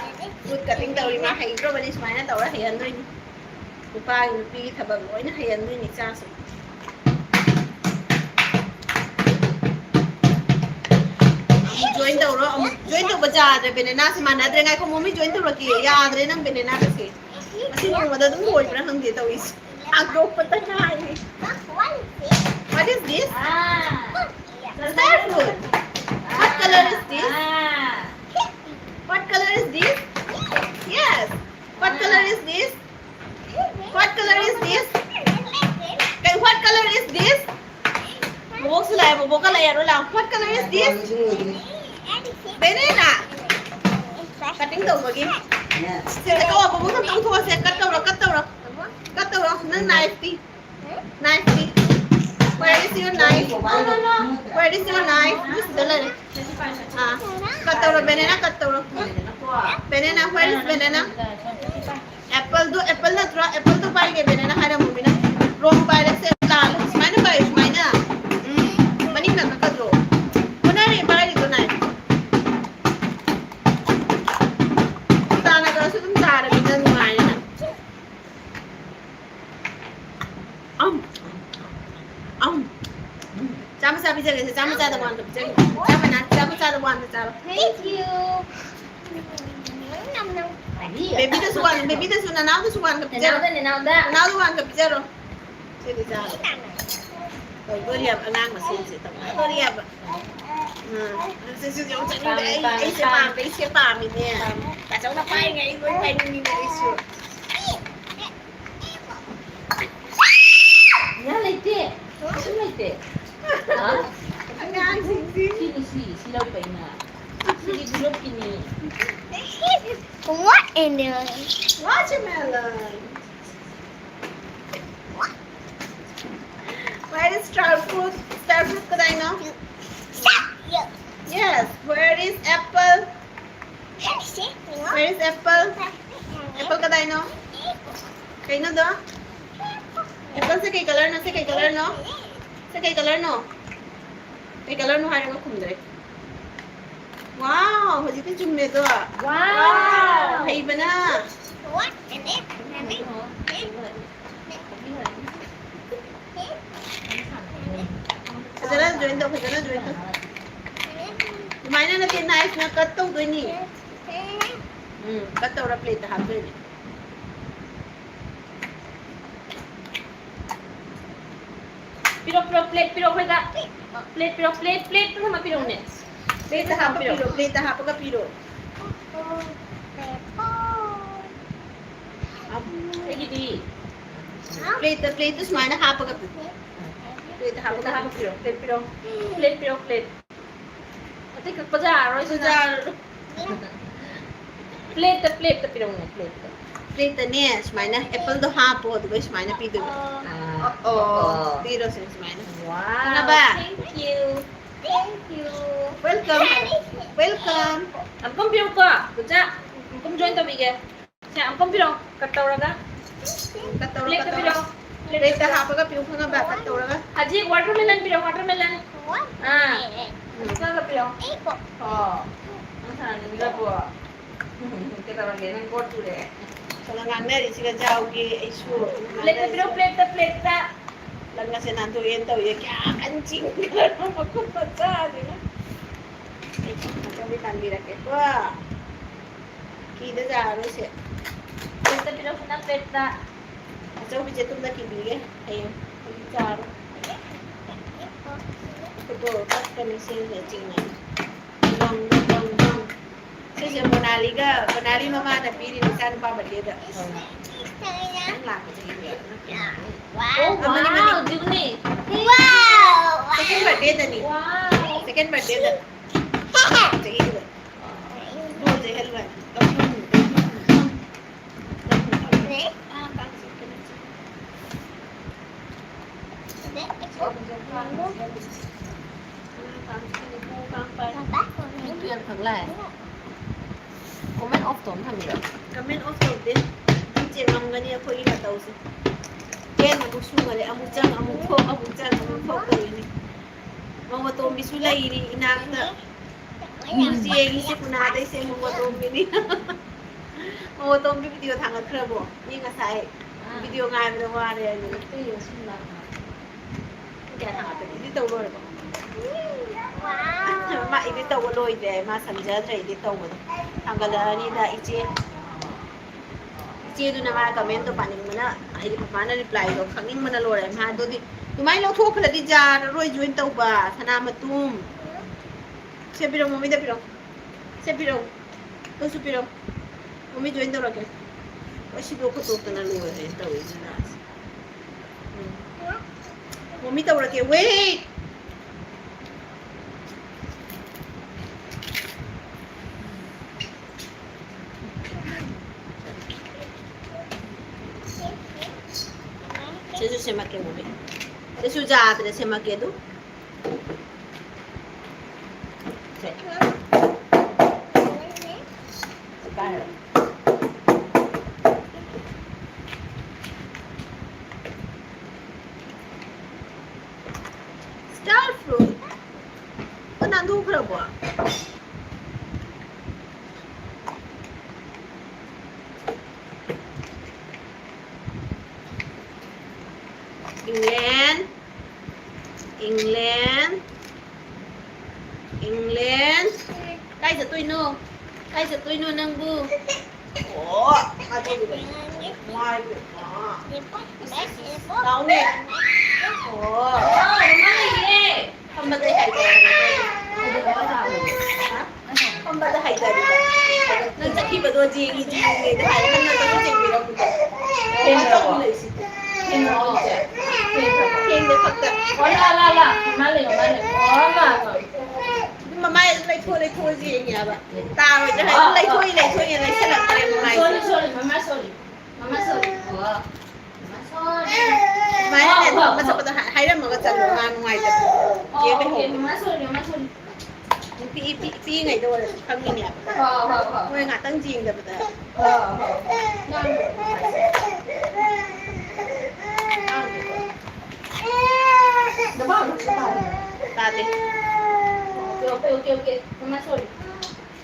ꯔꯨꯠ ꯀꯠꯇꯤꯡ ꯇꯧꯔꯤ ꯃꯥ ꯍꯩꯇ꯭ꯔꯕꯅꯤ ꯁꯨꯃꯥꯏꯅ ꯇꯧꯔ ꯍꯩꯍꯟꯗꯣꯏꯅꯤ꯫ ꯅꯨꯄꯥꯒꯤ ꯅꯨꯄꯤꯒꯤ ꯊꯕꯛ ꯂꯣꯏꯅ ꯍꯩꯍꯟꯗꯣꯏꯅꯤ ꯏꯆꯥꯁꯨ꯫ ꯑꯃꯨꯛ ꯖꯣꯏꯟ ꯇꯧꯔꯣ ꯑꯃꯨꯛ ꯖꯣꯏꯟ ꯇꯧꯕ ꯌꯥꯗ꯭ꯔꯦ ꯕꯦꯅꯦꯅꯥꯁꯦ ꯃꯥꯟꯅꯗ꯭ꯔꯦ ꯉꯥꯏꯈꯣ ꯃꯣꯃꯤ ꯖꯣꯏꯟ ꯇꯧꯔꯛꯀꯦ ꯌꯥꯗ꯭ꯔꯦ ꯅꯪ ꯕꯦꯅꯦꯅꯥꯒꯁꯦ꯫ ꯉꯁꯤ ꯅꯣꯡꯃꯗ ꯑꯗꯨꯝ ꯂꯣꯏꯕ꯭ꯔꯥ ꯈꯪꯗꯦ ꯇꯧꯔꯤꯁꯦ꯫ ꯍꯥꯡꯗꯣꯛꯄꯗ ꯉꯥꯏꯔꯤ꯫ What is this? Star fruit. What color is this? What color is this? Yes. What color is this? What color is this? What color is this? ꯕꯣꯕꯣꯛꯁꯨ ꯂꯥꯛꯑꯦ ꯕꯣꯕꯣꯛꯀ ꯂꯩꯔꯣ ꯂꯥꯛꯑꯣ꯫ What color is this? Banana. Cutting ꯇꯧꯕꯒꯤ꯫ ꯁꯤꯗ ꯀꯛꯑꯣ ꯕꯣꯕꯣꯛ ꯑꯝꯇ ꯊꯣꯛꯑꯁꯦ꯫ ꯀꯠ ꯇꯧꯔꯣ ꯀꯠ ꯇꯧꯔꯣ꯫ ꯀꯠ ꯇꯧꯔꯣ ꯅꯪ ꯅꯥꯏꯐꯇꯤ꯫ Knife P. Where is your knife? Where is your knife? ꯁꯤꯗ ꯂꯩꯔꯦ꯫ ꯑꯥ꯫ ꯀꯠ ꯇꯧꯔꯣ ꯕꯦꯅꯦꯅꯥ ꯀꯠ ꯇꯧꯔꯣ꯫ ꯕꯦꯅꯦꯅꯥ where is banana? ꯑꯦꯄꯜꯗꯣ ꯑꯦꯄꯜ ꯅꯠꯇ꯭ꯔꯣ? ꯑꯦꯄꯜꯗꯣ ꯄꯥꯏꯒꯦ ꯕꯦꯅꯦꯅꯥ ꯍꯥꯏꯔꯝꯃꯣ ꯃꯤꯅ꯫ ꯔꯣꯡ ꯄꯥꯏꯔꯛꯁꯦ ꯂꯥꯜꯂꯦ꯫ ꯁꯨꯃꯥꯏꯅ ꯄꯥꯏꯌꯨ ꯁꯨꯃꯥꯏꯅ꯫ ꯎꯝ꯫ ꯃꯅꯤꯡꯅ ꯀꯛꯀꯗ꯭ꯔꯣ? ꯑꯣꯟꯅꯔꯦ ꯄꯥꯏꯔꯤꯗꯣ ꯅꯥꯏꯐ꯫ ꯇꯥꯟꯅꯗ꯭ꯔꯁꯨ ꯑꯗꯨꯝ ꯇꯥꯔꯕꯅꯤꯅ ꯅꯨꯡꯉꯥꯏꯔꯦꯅ꯫ ꯑꯝ꯫ ꯑꯝ꯫ ꯆꯥꯝꯃ ꯆꯥ ꯄꯤꯖꯒꯦꯁꯦ ꯆꯥꯝꯃ ꯆꯥꯗ ꯋꯥꯟꯒ ꯄꯤꯖꯒꯦ꯫ ꯆꯥꯝꯃ ꯅꯥ ꯆꯥꯝꯃ ꯆꯥꯗ ꯋꯥꯟꯒ ꯆꯥꯔꯣ꯫ Thank you. ꯕꯦꯕꯤꯗꯁꯨ ꯋꯥꯟ ꯕꯦꯕꯤꯗꯁꯨ ꯅꯅꯥꯎꯗꯁꯨ ꯋꯥꯟꯒ ꯄꯤꯖꯔꯣ꯫ ꯅꯅꯥꯎꯗ ꯅꯅꯥꯎꯗ꯫ ꯅꯅꯥꯎꯗ ꯋꯥꯟꯒ ꯄꯤꯖꯔꯣ꯫ ꯁꯤꯗꯤ ꯆꯥꯔꯣ꯫ ꯇꯧꯗꯣꯔꯤꯑꯕ ꯑꯉꯥꯡ ꯃꯁꯦꯟꯁꯦ ꯇꯧꯗꯣꯔꯤꯑꯕ꯫ ꯎꯝ꯫ ꯁꯤꯁꯨ ꯌꯥꯝ ꯆꯠꯅꯤꯡꯕ꯫ ꯄꯥꯝꯃꯦ, ꯑꯩ ꯄꯥꯝꯃꯦ, ꯑꯩꯁꯦ ꯄꯥꯝꯃꯦ꯫ ꯄꯥꯝꯕ ꯑꯩꯁꯦ ꯄꯥꯝꯃꯤꯅꯦ꯫ ꯇꯥꯆꯧꯅ ꯄꯥꯏꯔꯤꯉꯩ ꯑꯩ ꯂꯣꯏ ꯄꯥꯏꯅꯤꯡꯉꯤꯅꯦ ꯑꯩꯁꯨ꯫ ꯌꯥ ꯂꯩꯇꯦ꯫ ꯀꯩꯁꯨ ꯂꯩꯇꯦ꯫ ꯍꯥ? ꯑꯉꯥꯡꯁꯤꯡꯁꯤ꯫ ꯁꯤꯅꯤ ꯁꯤ, ꯁꯤ ꯂꯧꯕ ꯑꯩꯅ꯫ ꯁꯤꯗꯤ ꯒꯨꯂꯞꯀꯤꯅꯤ꯫ What in there? Watermelon. Where is star fruit? Star fruit ꯀꯗꯥꯏꯅꯣ? Yes, where is apple? Where is apple? Apple ꯀꯗꯥꯏꯅꯣ? ꯀꯩꯅꯣꯗꯣ? Apple ꯁꯦ ꯀꯩ colorꯅꯣ? ꯁꯦ ꯀꯩ colorꯅꯣ? ꯁꯦ ꯀꯩ colorꯅꯣ? ꯀꯩ colorꯅꯣ ꯍꯥꯏꯔꯒ ꯈꯨꯝꯗ꯭ꯔꯦ꯫ Wow, ꯍꯧꯖꯤꯛꯇꯤ ꯆꯨꯝꯃꯦꯗꯣ꯫ Wow. ꯍꯩꯕꯅ꯫ ꯐꯖꯅ join ꯇꯧ, ꯐꯖꯅ join ꯇꯧ꯫ ꯑꯗꯨꯃꯥꯏꯅ ꯅꯠꯇꯦ, knifeꯅ cut ꯇꯧꯗꯣꯏꯅꯤ꯫ ꯎꯝ, cut ꯇꯧꯔ plateꯇ ꯍꯥꯞꯇꯣꯏꯅꯤ꯫ ꯄꯤꯔꯣ, ꯄꯤꯔꯣ, plate ꯄꯤꯔꯣ ꯑꯩꯈꯣꯏꯗ꯫ Plate ꯄꯤꯔꯣ, plate, plate ꯄꯨꯝꯅꯃꯛ ꯄꯤꯔꯛꯎꯅꯦ꯫ Plateꯇ ꯍꯥꯞꯄ ꯄꯤꯔꯣ, plateꯇ ꯍꯥꯞꯄꯒ ꯄꯤꯔꯣ꯫ ꯑꯩꯒꯤꯗꯤ꯫ Plateꯇ, plateꯇ ꯁꯨꯃꯥꯏꯅ ꯍꯥꯞꯄꯒ ꯄꯤꯔꯣ꯫ Plateꯇ ꯍꯥꯞꯄꯒ ꯄꯤꯔꯣ, plate ꯄꯤꯔꯣ꯫ Plate ꯄꯤꯔꯣ, plate꯫ ꯑꯇꯩ ꯀꯛꯄ ꯌꯥꯔꯔꯣꯏ ꯁꯤꯅ꯫ ꯌꯥꯔꯔꯣꯏ꯫ Plateꯇ, plateꯇ ꯄꯤꯔꯛꯎꯅꯦ, plateꯇ꯫ Plateꯇꯅꯦ, ꯁꯨꯃꯥꯏꯅ appleꯗꯣ ꯍꯥꯞꯄꯣ, ꯑꯗꯨꯒ ꯁꯨꯃꯥꯏꯅ ꯄꯤꯗꯣꯏꯕ꯫ ꯑꯥ, ꯑꯣ, ꯑꯣ꯫ ꯄꯤꯔꯣꯁꯦ ꯁꯨꯃꯥꯏꯅ꯫ Wow, ꯈꯪꯉꯕ? Thank you. Thank you. Welcome. Welcome. ꯑꯃꯨꯛꯀ ꯄꯤꯔꯛꯎꯀꯣ, ꯄꯨꯖꯥ꯫ ꯑꯃꯨꯛꯀ join ꯇꯧꯕꯤꯒꯦ꯫ ꯁꯦ, ꯑꯃꯨꯛꯀ ꯄꯤꯔꯛꯑꯣ, cut ꯇꯧꯔꯒ꯫ Cut ꯇꯧꯔꯣ, plateꯇ cut ꯇꯧꯔꯣ꯫ ꯄꯤꯔꯛꯑꯣ꯫ Plateꯇ ꯍꯥꯞꯄꯒ ꯄꯤꯔꯛꯑꯣ, ꯈꯪꯉꯕ? Cut ꯇꯧꯔꯒ꯫ ꯍꯧꯖꯤꯛ watermelon ꯄꯤꯔꯛꯑꯣ, watermelon꯫ ꯑꯥ꯫ ꯎꯝ꯫ ꯆꯥꯒ ꯄꯤꯔꯛꯑꯣ꯫ ꯑꯣ꯫ ꯅꯪ ꯁꯥꯟꯅꯅꯤꯡꯗ꯭ꯔꯕꯣ? ꯀꯩꯗꯧꯔꯒꯦ? ꯅꯪ bored ꯆꯨꯔꯦ? ꯁꯣꯝꯗ ꯉꯥꯡꯅꯔꯤꯁꯤꯒ ꯖꯥꯎꯒꯤ ꯑꯩꯁꯨ plateꯇ ꯄꯤꯔꯛꯑꯣ, ꯉꯥꯡꯅꯔꯤꯁꯤꯒ꯫ Plateꯇ, plateꯇ꯫ ꯂꯪꯒꯁꯦ ꯅꯥꯟꯊꯣꯛꯑꯦꯅ ꯇꯧꯔꯤꯁꯦ꯫ ꯀꯌꯥ ꯀꯟ ꯆꯤꯡꯈ꯭ꯔꯅꯣ ꯃꯈꯨꯠ ꯃꯆꯥꯁꯤꯅ꯫ ꯑꯩ ꯈꯤꯇꯪꯗꯤ ꯇꯥꯟꯕꯤꯔꯛꯀꯦꯀꯣ꯫ ꯀꯤꯗ ꯌꯥꯔꯔꯣꯏꯁꯦ꯫ Plateꯇ ꯄꯤꯔꯛꯑꯣ, ꯁꯅꯥ plateꯇ꯫ ꯑꯆꯧꯕꯤꯁꯦ ꯇꯨꯝꯅ ꯀꯤꯕꯤꯒꯦ꯫ ꯍꯌꯦꯡ ꯍꯧꯖꯤꯛ ꯆꯥꯔꯣ꯫ ꯈꯨꯗꯣ ꯀꯛꯀꯅꯤ ꯁꯤꯅ ꯆꯤꯡꯅꯅꯤ꯫ ꯗꯪ, ꯗꯪ, ꯗꯪ, ꯗꯪ꯫ ꯁꯤꯁꯦ ꯃꯣꯅꯥꯂꯤꯒ, ꯃꯣꯅꯥꯂꯤ ꯃꯃꯥꯅ ꯄꯤꯔꯤꯅꯤ ꯏꯆꯥꯅꯨꯄꯥ birthdayꯗ꯫ ꯅꯪ ꯂꯥꯛꯄ ꯆꯍꯤꯗꯨꯗ꯫ ꯑꯣ, ꯑꯃꯅꯤ, ꯑꯃꯅꯤ꯫ Wow, ꯖꯤꯕꯅꯤ꯫ Wow! Second birthdayꯗꯅꯤ꯫ Wow! Second birthdayꯗ꯫ ꯆꯍꯤꯗꯨꯗ꯫ ꯂꯣꯟꯁꯦ ꯍꯦꯜꯂꯣ ꯍꯥꯏ꯫ ꯂꯧꯁꯤꯟꯕ ꯉꯝꯗꯕ꯫ ꯃꯤꯠꯇꯨ ꯌꯥꯝ ꯊꯛ ꯂꯥꯛꯑꯦ꯫ ꯀꯣꯃꯦꯟ ꯑꯣꯐ ꯇꯧ ꯑꯃ ꯊꯝꯕꯤꯔꯣ꯫ ꯀꯃꯦꯟ ꯑꯣꯐ ꯇꯧꯗꯦ꯫ ꯑꯗꯨꯝ ꯆꯦꯟꯉꯝꯒꯅꯤ ꯑꯩꯈꯣꯏꯒꯤ ꯃꯇꯧꯁꯦ꯫ ꯆꯦꯟ ꯑꯃꯨꯛ ꯁꯨꯒꯅꯤ, ꯑꯃꯨꯛ ꯆꯪ, ꯑꯃꯨꯛ ꯊꯣꯛ, ꯑꯃꯨꯛ ꯆꯪ, ꯑꯃꯨꯛ ꯊꯣꯛ ꯇꯧꯔꯤꯅꯤ꯫ ꯃꯧ ꯑꯇꯣꯝꯕꯤꯁꯨ ꯂꯩꯔꯤ ꯏꯅꯥꯛꯇ꯫ ꯌꯦꯡꯉꯤꯁꯦ ꯀꯨꯅꯥꯗꯩꯁꯦ ꯃꯧ ꯑꯇꯣꯝꯕꯤꯅꯤ꯫ ꯃꯧ ꯑꯇꯣꯝꯕꯤ ꯚꯤꯗꯤꯑꯣ ꯊꯥꯡꯒꯠꯈ꯭ꯔꯕꯣ? ꯃꯤ ꯉꯁꯥꯏ ꯚꯤꯗꯤꯑꯣ ꯉꯥꯏꯕꯗ ꯋꯥꯔꯦ ꯑꯗꯨꯅ꯫ ꯀꯌꯥ ꯊꯥꯡꯒꯠꯄꯅꯤ? ꯏꯗꯤꯠ ꯇꯧ ꯂꯣꯏꯔꯕꯣ? ꯃꯥ ꯏꯗꯤꯠ ꯇꯧꯕ ꯂꯣꯏꯗ꯭ꯔꯦ, ꯃꯥ ꯁꯪꯖꯗ꯭ꯔꯦ ꯏꯗꯤꯠ ꯇꯧꯕꯗꯣ꯫ ꯊꯥꯡꯒꯠꯂꯛꯑꯅꯤꯗ ꯏꯆꯦ꯫ ꯏꯆꯦꯗꯨꯅ ꯃꯥ ꯀꯃꯦꯟꯇꯣ ꯄꯥꯅꯤꯡꯕꯅ, ꯍꯥꯏꯗꯤ ꯃꯃꯥꯅ ꯔꯤꯄ꯭ꯂꯥꯏꯗꯣ ꯈꯪꯅꯤꯡꯕꯅ ꯂꯣꯏꯔꯦ꯫ ꯃꯥ ꯑꯗꯨꯗꯤ ꯑꯗꯨꯃꯥꯏꯅ ꯂꯧꯊꯣꯛꯈ꯭ꯔꯗꯤ ꯌꯥꯔꯔꯣꯏ ꯖꯣꯏꯟ ꯇꯧꯕ, ꯁꯅꯥ ꯃꯇꯨꯝ꯫ ꯁꯦ ꯄꯤꯔꯣ, ꯃꯃꯤꯗ ꯄꯤꯔꯣ꯫ ꯁꯦ ꯄꯤꯔꯣ꯫ ꯅꯪꯁꯨ ꯄꯤꯔꯣ꯫ ꯃꯃꯤ ꯖꯣꯏꯟ ꯇꯧꯔꯛꯀꯦ꯫ ꯍꯣꯏ, ꯁꯤꯗꯣꯛ ꯈꯣꯠꯇꯣꯛꯇꯅ ꯂꯣꯏꯔꯦ ꯇꯧꯔꯤꯁꯤꯅ꯫ ꯎꯝ꯫ ꯃꯃꯤ ꯇꯧꯔꯛꯀꯦ꯫ Wait! ꯁꯤꯁꯨ ꯁꯦꯝꯃꯛꯀꯦ, ꯃꯃꯤ꯫ ꯁꯤꯁꯨ ꯌꯥꯗ꯭ꯔꯦ, ꯁꯦꯝꯃꯛꯀꯦ ꯑꯗꯨ꯫ ꯁꯦ꯫ ꯁꯤ ꯄꯥꯏꯔꯣ꯫ Star fruit꯫ ꯑꯣ, ꯅꯥꯟꯊꯣꯛꯈ꯭ꯔꯕꯣ? ꯏꯪꯂꯦꯟ, ꯏꯪꯂꯦꯟ, ꯏꯪꯂꯦꯟ꯫ ꯀꯥꯏ ꯆꯠꯇꯣꯏꯅꯣ? ꯀꯥꯏ ꯆꯠꯇꯣꯏꯅꯣ ꯅꯪꯕꯨ? ꯑꯣ, ꯃꯥ ꯇꯧꯔꯤꯕꯅꯤ꯫ ꯃꯥꯏ ꯄꯦꯝꯃ꯫ ꯏꯁ, ꯏꯁ, ꯏꯁ꯫ ꯂꯥꯎꯅꯦ꯫ ꯑꯣ꯫ ꯐꯝꯕꯗꯩ ꯍꯥꯏꯗꯔꯦ꯫ ꯐꯝꯕꯗ ꯍꯥꯏꯗꯔꯤꯕ꯫ ꯅꯪ ꯆꯠꯈꯤꯕꯗꯣ ꯌꯦꯡꯉꯤ, ꯌꯦꯡꯉꯤꯉꯩꯗ ꯍꯥꯏꯔꯦ, ꯅꯪꯅ ꯀꯩꯁꯨ ꯆꯦꯡꯕꯤꯔꯛꯄꯗꯣ꯫ ꯀꯩꯅꯣ ꯇꯧꯔꯤꯁꯤꯗꯤ꯫ ꯀꯩꯅꯣ ꯇꯧꯔꯤꯁꯦ? ꯊꯦꯡꯅ ꯈꯛꯇ꯫ ꯑꯣ, ꯂꯥ, ꯂꯥ, ꯂꯥ꯫ ꯃꯥ ꯂꯩꯌꯣ, ꯃꯥ ꯂꯩꯌꯣ꯫ ꯑꯣ, ꯂꯥ, ꯂꯥ꯫ ꯑꯗꯨꯝ ꯃꯃꯥꯏ ꯑꯗꯨꯝ ꯂꯩꯊꯣꯛ, ꯂꯩꯊꯣꯛꯑꯁꯤ ꯌꯦꯡꯉꯦꯕ꯫ ꯇꯥꯔꯣꯏꯗ꯭ꯔꯥ ꯍꯥꯏ ꯑꯗꯨꯝ ꯂꯩꯊꯣꯛꯏ, ꯂꯩꯊꯣꯛꯏ, ꯂꯩꯁꯜꯂꯛꯇ꯭ꯔꯦ ꯃꯃꯥꯏꯁꯦ꯫ ꯁꯣꯔꯤ, ꯁꯣꯔꯤ, ꯃꯃꯥ ꯁꯣꯔꯤ꯫ ꯃꯃꯥ ꯁꯣꯔꯤ꯫ ꯑꯣ꯫ ꯑꯗꯨꯃꯥꯏꯅꯅꯦ ꯃꯁꯛꯄꯗ ꯍꯥꯏ-, ꯍꯥꯏꯔꯝꯃꯒ ꯆꯠꯂꯣ, ꯃꯥ ꯅꯨꯡꯉꯥꯏꯇꯕꯅꯦ꯫ ꯆꯦ ꯂꯩꯍꯧꯕꯅꯦ꯫ ꯃꯃꯥ ꯁꯣꯔꯤ, ꯃꯃꯥ ꯁꯣꯔꯤ꯫ ꯄꯤ-, ꯄꯤ-, ꯄꯤꯛꯏꯉꯩꯗ ꯑꯣꯏꯔꯁꯨ ꯈꯪꯉꯤꯅꯦꯕ꯫ ꯍꯣꯏ, ꯍꯣꯏ, ꯍꯣꯏ꯫ ꯃꯣꯏ ꯉꯥꯛꯇꯪ ꯌꯦꯡꯗꯕꯗ꯫ ꯍꯣꯏ, ꯍꯣꯏ꯫ ꯉꯥꯡꯗꯦ꯫ ꯅꯃꯥ ꯂꯣꯏꯅ ꯇꯥꯔꯦ꯫ ꯇꯥꯗꯦ꯫ Okay, okay, okay, okay. ꯃꯃꯥ ꯁꯣꯔꯤ꯫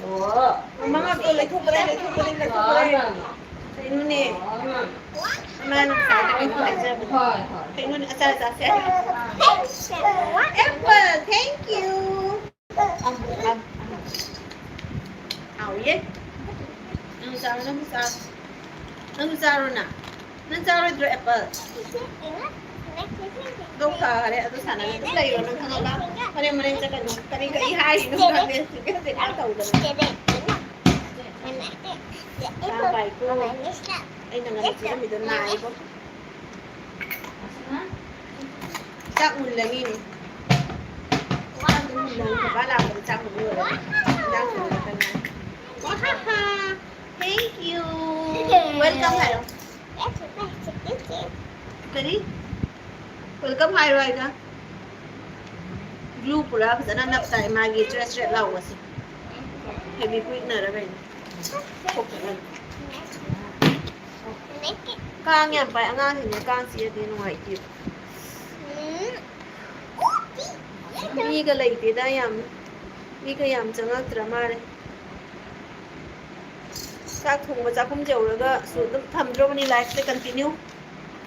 ꯑꯣ꯫ ꯃꯃꯥ ꯉꯥꯛꯇ ꯂꯩꯊꯣꯛꯄꯗ, ꯂꯩꯊꯣꯛꯄꯗ, ꯂꯩꯊꯣꯛꯄꯗ꯫ ꯑꯣ꯫ ꯀꯩꯅꯣꯅꯦ꯫ ꯑꯣ꯫ ꯃꯥꯅ ꯉꯁꯥꯏꯗ ꯀꯩꯅꯣ ꯍꯥꯏꯖꯕꯗꯣ꯫ ꯍꯣꯏ, ꯍꯣꯏ꯫ ꯀꯩꯅꯣꯅꯦ, ꯑꯆꯥꯔ ꯆꯥꯁꯦ ꯍꯥꯏꯔꯣ? Apple, thank you. ꯑꯝ, ꯑꯝ, ꯑꯝ꯫ ꯍꯥꯎꯏꯌꯦ꯫ ꯅꯪ ꯆꯥꯔꯣ, ꯅꯪ ꯆꯥꯔꯣ꯫ ꯅꯪ ꯆꯥꯔꯣꯅ꯫ ꯅꯪ ꯆꯥꯔꯣꯏꯗ꯭ꯔꯣ ꯑꯦꯄꯜ? ꯑꯗꯣ ꯐꯔꯦ, ꯑꯗꯨ ꯁꯥꯟꯅꯔꯒ ꯑꯗꯨꯝ ꯂꯩꯔꯣ, ꯅꯪ ꯈꯪꯉꯕ? ꯃꯔꯦꯡ ꯃꯔꯦꯡ ꯆꯠꯀꯅꯨ꯫ ꯀꯔꯤ, ꯀꯔꯤ ꯍꯥꯏꯔꯤꯅꯣ ꯈꯪꯗꯦ꯫ ꯆꯤꯛꯀꯟ ꯆꯤꯛꯀꯟ ꯇꯧꯗꯅ꯫ ꯌꯥꯝ ꯄꯥꯏꯀꯣ꯫ ꯑꯩꯅ ꯉꯥꯔꯤ ꯆꯤꯛꯂꯝꯃꯤꯗꯣ ꯅꯥꯏꯀꯣ꯫ ꯆꯥꯛ ꯃꯨꯜꯂꯅꯤꯅꯦ꯫ ꯆꯥꯛ ꯃꯨꯜꯂꯅꯤ꯫ ꯕꯕꯥ ꯂꯥꯛꯄꯗ ꯆꯥꯛ ꯃꯨꯜꯂꯅꯤ꯫ ꯏꯟꯖꯥꯡ ꯊꯣꯡꯕ ꯈꯛꯇ ꯉꯥꯏꯔꯦ꯫ ꯋꯥꯍꯥꯍꯥ! Thank you! Welcome ꯍꯥꯏꯔꯣ꯫ ꯀꯔꯤ? Welcome ꯍꯥꯏꯔꯣ ꯍꯥꯏꯒ꯫ Glue ꯄꯨꯔꯥ ꯐꯖꯅ ꯅꯞ ꯇꯥꯏ ꯃꯥꯒꯤ ꯆ꯭ꯔꯦꯠ ꯆ꯭ꯔꯦꯠ ꯂꯥꯎꯕꯁꯦ꯫ Fevikwikꯅꯔ ꯀꯩꯅꯣ? ꯊꯣꯛꯇ꯭ꯔꯒ꯫ ꯀꯥꯡ ꯌꯥꯝ ꯄꯥꯏ꯫ ꯑꯉꯥꯡꯁꯤꯡꯁꯦ ꯀꯥꯡ ꯆꯤꯛꯑꯗꯤ ꯅꯨꯡꯉꯥꯏꯇꯦꯕ꯫ ꯃꯤꯒ ꯂꯩꯇꯦꯗ ꯌꯥꯝ꯫ ꯃꯤꯒ ꯌꯥꯝ ꯆꯪꯉꯛꯇ꯭ꯔ ꯃꯥꯜꯂꯦ꯫ ꯆꯥꯛ ꯊꯣꯡꯕ ꯆꯥꯛꯈꯨꯝ ꯌꯧꯔꯒꯁꯨ ꯑꯗꯨꯝ ꯊꯝꯗ꯭ꯔꯣꯕꯅꯤ liveꯁꯦ continue꯫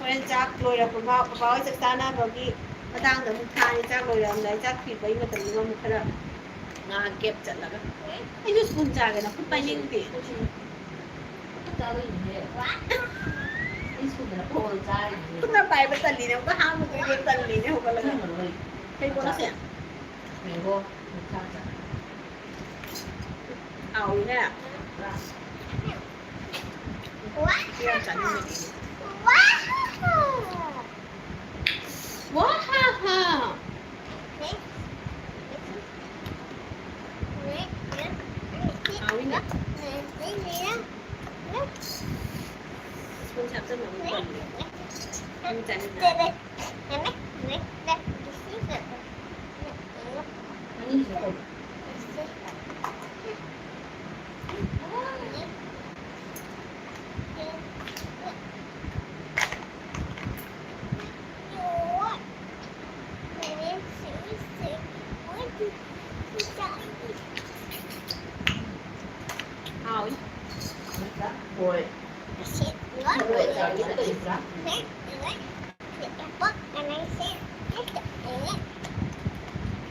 ꯍꯣꯔꯦꯟ ꯆꯥꯛ ꯂꯣꯏꯔꯛꯄ ꯐꯥꯎ ꯕꯕꯥ ꯍꯣꯏ ꯆꯥꯛ ꯆꯥꯅꯕꯒꯤ ꯃꯇꯥꯡꯗ ꯑꯃꯨꯛ ꯊꯥꯔꯦ꯫ ꯆꯥꯛ ꯂꯣꯏꯔꯛꯑꯝꯗꯥꯏ ꯆꯥꯛ ꯊꯤꯕꯒꯤ ꯃꯇꯝꯗꯨꯒ ꯑꯃꯨꯛ ꯈꯔ ꯉꯥꯏꯍꯥꯛ gap ꯆꯠꯂꯒ꯫ ꯑꯩꯁꯨ spoon ꯆꯥꯒꯦ, ꯅꯈꯨꯠ ꯄꯥꯏꯅꯤꯡꯗꯦ꯫ ꯈꯨꯠꯅ ꯄꯥꯏꯕ ꯇꯜꯂꯤꯅꯦ, ꯑꯃꯨꯛꯀ ꯍꯥꯝꯃꯨꯗꯣꯏꯗꯣ ꯇꯜꯂꯤꯅꯦ ꯍꯧꯒꯠꯂꯒ꯫ ꯀꯩ ꯄꯣꯠꯅꯣ ꯁꯦ? Mango꯫ ꯍꯥꯎꯏꯅꯦ꯫ ꯁꯤ ꯌꯥꯝ ꯆꯥꯅꯤꯡꯉꯦ꯫ ꯋꯥ ꯍꯥ ꯍꯥ꯫ ꯍꯥꯎꯏꯅꯦ꯫ ꯍꯥꯞꯆꯤꯟꯕ ꯑꯃꯨꯛ ꯇꯜꯂꯦ꯫ ꯑꯗꯨꯝ ꯆꯥꯅꯤꯡꯉꯦ꯫ ꯑꯅꯤꯁꯤꯗ ꯇꯧ꯫ ꯍꯥꯎꯏ꯫ ꯍꯣꯏ꯫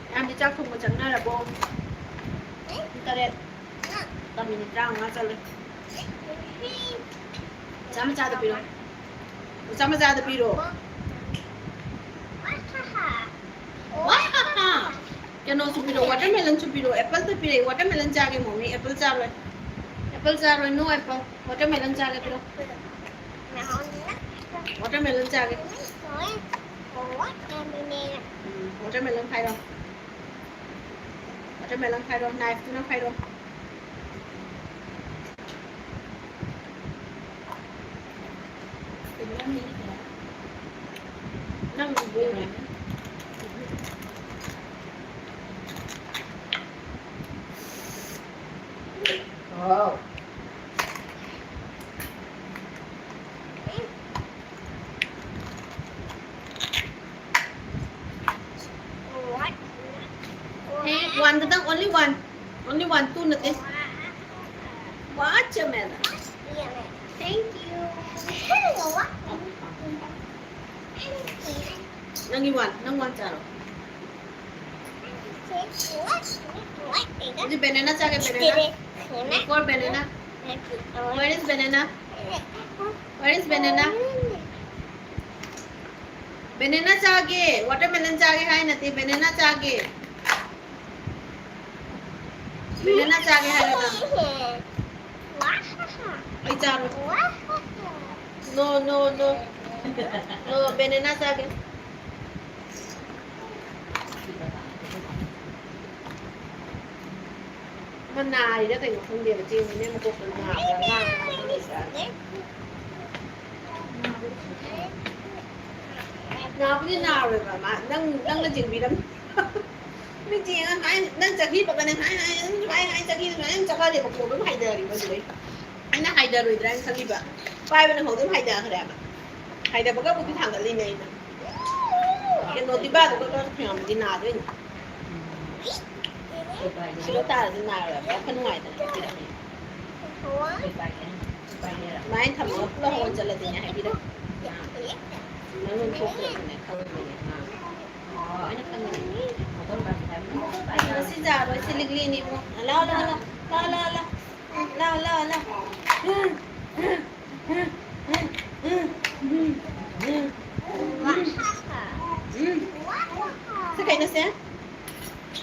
ꯃꯌꯥꯝꯗꯤ ꯆꯥꯛ ꯊꯣꯡꯕ ꯆꯪꯅꯔꯕꯣ? ꯄꯨꯡ ꯇꯔꯦꯠ꯫ ꯃꯤꯅꯤꯠ ꯇꯔꯥꯃꯉꯥ ꯆꯠꯂꯦ꯫ ꯃꯆꯥ ꯃꯆꯥꯗ ꯄꯤꯔꯣ꯫ ꯃꯆꯥ ꯃꯆꯥꯗ ꯄꯤꯔꯣ꯫ ꯀꯩꯅꯣꯁꯨ ꯄꯤꯔꯛꯑꯣ, watermelon ꯁꯨ ꯄꯤꯔꯛꯑꯣ꯫ Apple ꯗ ꯄꯤꯔꯛꯑꯦ, watermelon ꯆꯥꯒꯦ ꯃꯣꯃꯤ, apple ꯆꯥꯔꯣꯏ꯫ Apple ꯆꯥꯔꯣꯏ, no apple꯫ Watermelon ꯆꯥꯒꯦ ꯄꯤꯔꯛꯑꯣ꯫ Watermelon ꯆꯥꯒꯦ꯫ ꯎꯝ, watermelon ꯈꯥꯏꯔꯣ꯫ Watermelon ꯈꯥꯏꯔꯣ, knife ꯇꯨꯅ ꯈꯥꯏꯔꯣ꯫ ꯅꯪ ꯌꯦꯡꯉꯦ꯫ Wow. Hey, one ꯈꯛꯇꯪ, only one. Only one, two ꯅꯠꯇꯦ꯫ Watermelon. Thank you. ꯅꯪꯒꯤ one, ꯅꯪ one ꯆꯥꯔꯣ꯫ ꯑꯗꯨꯗꯤ banana ꯆꯥꯒꯦ, banana. Before banana. Where is banana? Where is banana? Banana ꯆꯥꯒꯦ, watermelon ꯆꯥꯒꯦ ꯍꯥꯏ ꯅꯠꯇꯦ, banana ꯆꯥꯒꯦ꯫ Banana ꯆꯥꯒꯦ ꯍꯥꯏꯔꯒ꯫ ꯑꯩ ꯆꯥꯔꯣꯏ꯫ No, no, no. No, banana ꯆꯥꯒꯦ꯫ ꯑꯃ ꯅꯥꯔꯤꯔ ꯀꯩꯅꯣ ꯈꯪꯗꯦꯕ, ꯆꯦꯡꯁꯤꯅꯦ ꯃꯀꯣꯛꯇ ꯅꯥꯕ꯭ꯔꯥ, ꯉꯥꯡꯕ꯭ꯔꯥ ꯈꯪꯗꯦ꯫ ꯅꯥꯕꯨꯗꯤ ꯅꯥꯔꯣꯏꯕ, ꯃꯥ ꯅꯪ, ꯅꯪꯅ ꯆꯦꯟꯕꯤꯔꯝ꯫ ꯃꯤ ꯆꯦꯡꯉ ꯍꯥꯏ, ꯅꯪ ꯆꯠꯈꯤꯕꯒꯅꯦ ꯍꯥꯏ, ꯍꯥꯏ, ꯑꯗꯨꯝ ꯍꯥꯏ, ꯍꯥꯏ, ꯆꯠꯈꯤꯕꯒꯅꯦ ꯑꯗꯨꯝ ꯆꯠꯈ꯭ꯔꯗꯤ ꯃꯈꯣꯡ ꯑꯗꯨꯝ ꯍꯥꯏꯗꯔꯤꯕ ꯑꯗꯨꯗꯩ꯫ ꯑꯩꯅ ꯍꯥꯏꯗꯔꯣꯏꯗ꯭ꯔꯥ ꯍꯥꯏꯅ ꯈꯜꯂꯤꯕ꯫ ꯄꯥꯏꯕꯅ ꯍꯧꯖꯤꯛ ꯍꯥꯏꯗꯈ꯭ꯔꯦꯕ꯫ ꯍꯥꯏꯗꯕꯒꯕꯨꯗꯤ ꯊꯥꯡꯒꯠꯂꯤꯅꯦ ꯑꯩꯅ꯫ ꯀꯩꯅꯣ ꯗꯤꯕꯥꯗꯨꯒ ꯈꯔ ꯊꯦꯡꯉꯝꯃꯗꯤ ꯅꯥꯗꯣꯏꯅꯤ꯫ ꯁꯤꯗ ꯇꯥꯔꯗꯤ ꯅꯥꯔꯣꯏꯕ꯫ ꯋꯥꯈꯜ ꯅꯨꯡꯉꯥꯏꯗꯅ ꯍꯥꯏꯕꯤꯔꯛꯑꯦ꯫ ꯑꯗꯨꯃꯥꯏꯅ ꯊꯝꯃꯒ ꯄꯨꯂꯞ ꯍꯧꯒꯠ ꯆꯠꯂꯗꯤꯅꯦ ꯍꯥꯏꯕꯤꯔꯛꯑꯦ꯫ ꯃꯅꯨꯡ ꯊꯣꯛꯇ꯭ꯔꯁꯨꯅꯦ ꯈꯪꯉꯝꯃꯅꯤ꯫ ꯂꯣꯏꯅ ꯈꯪꯉꯝꯃꯅꯤ꯫ ꯉꯁꯤ ꯆꯥꯔꯣꯏ, ꯁꯤ ꯂꯤꯛꯂꯤꯅꯤ ꯏꯕꯨꯡꯉꯣ꯫ ꯂꯥꯎ, ꯂꯥꯎ, ꯂꯥꯎ꯫ ꯂꯥꯎ, ꯂꯥꯎ, ꯂꯥꯎ꯫ ꯂꯥꯎ, ꯂꯥꯎ, ꯂꯥꯎ꯫ ꯁꯤ ꯀꯩꯅꯣ ꯁꯦ?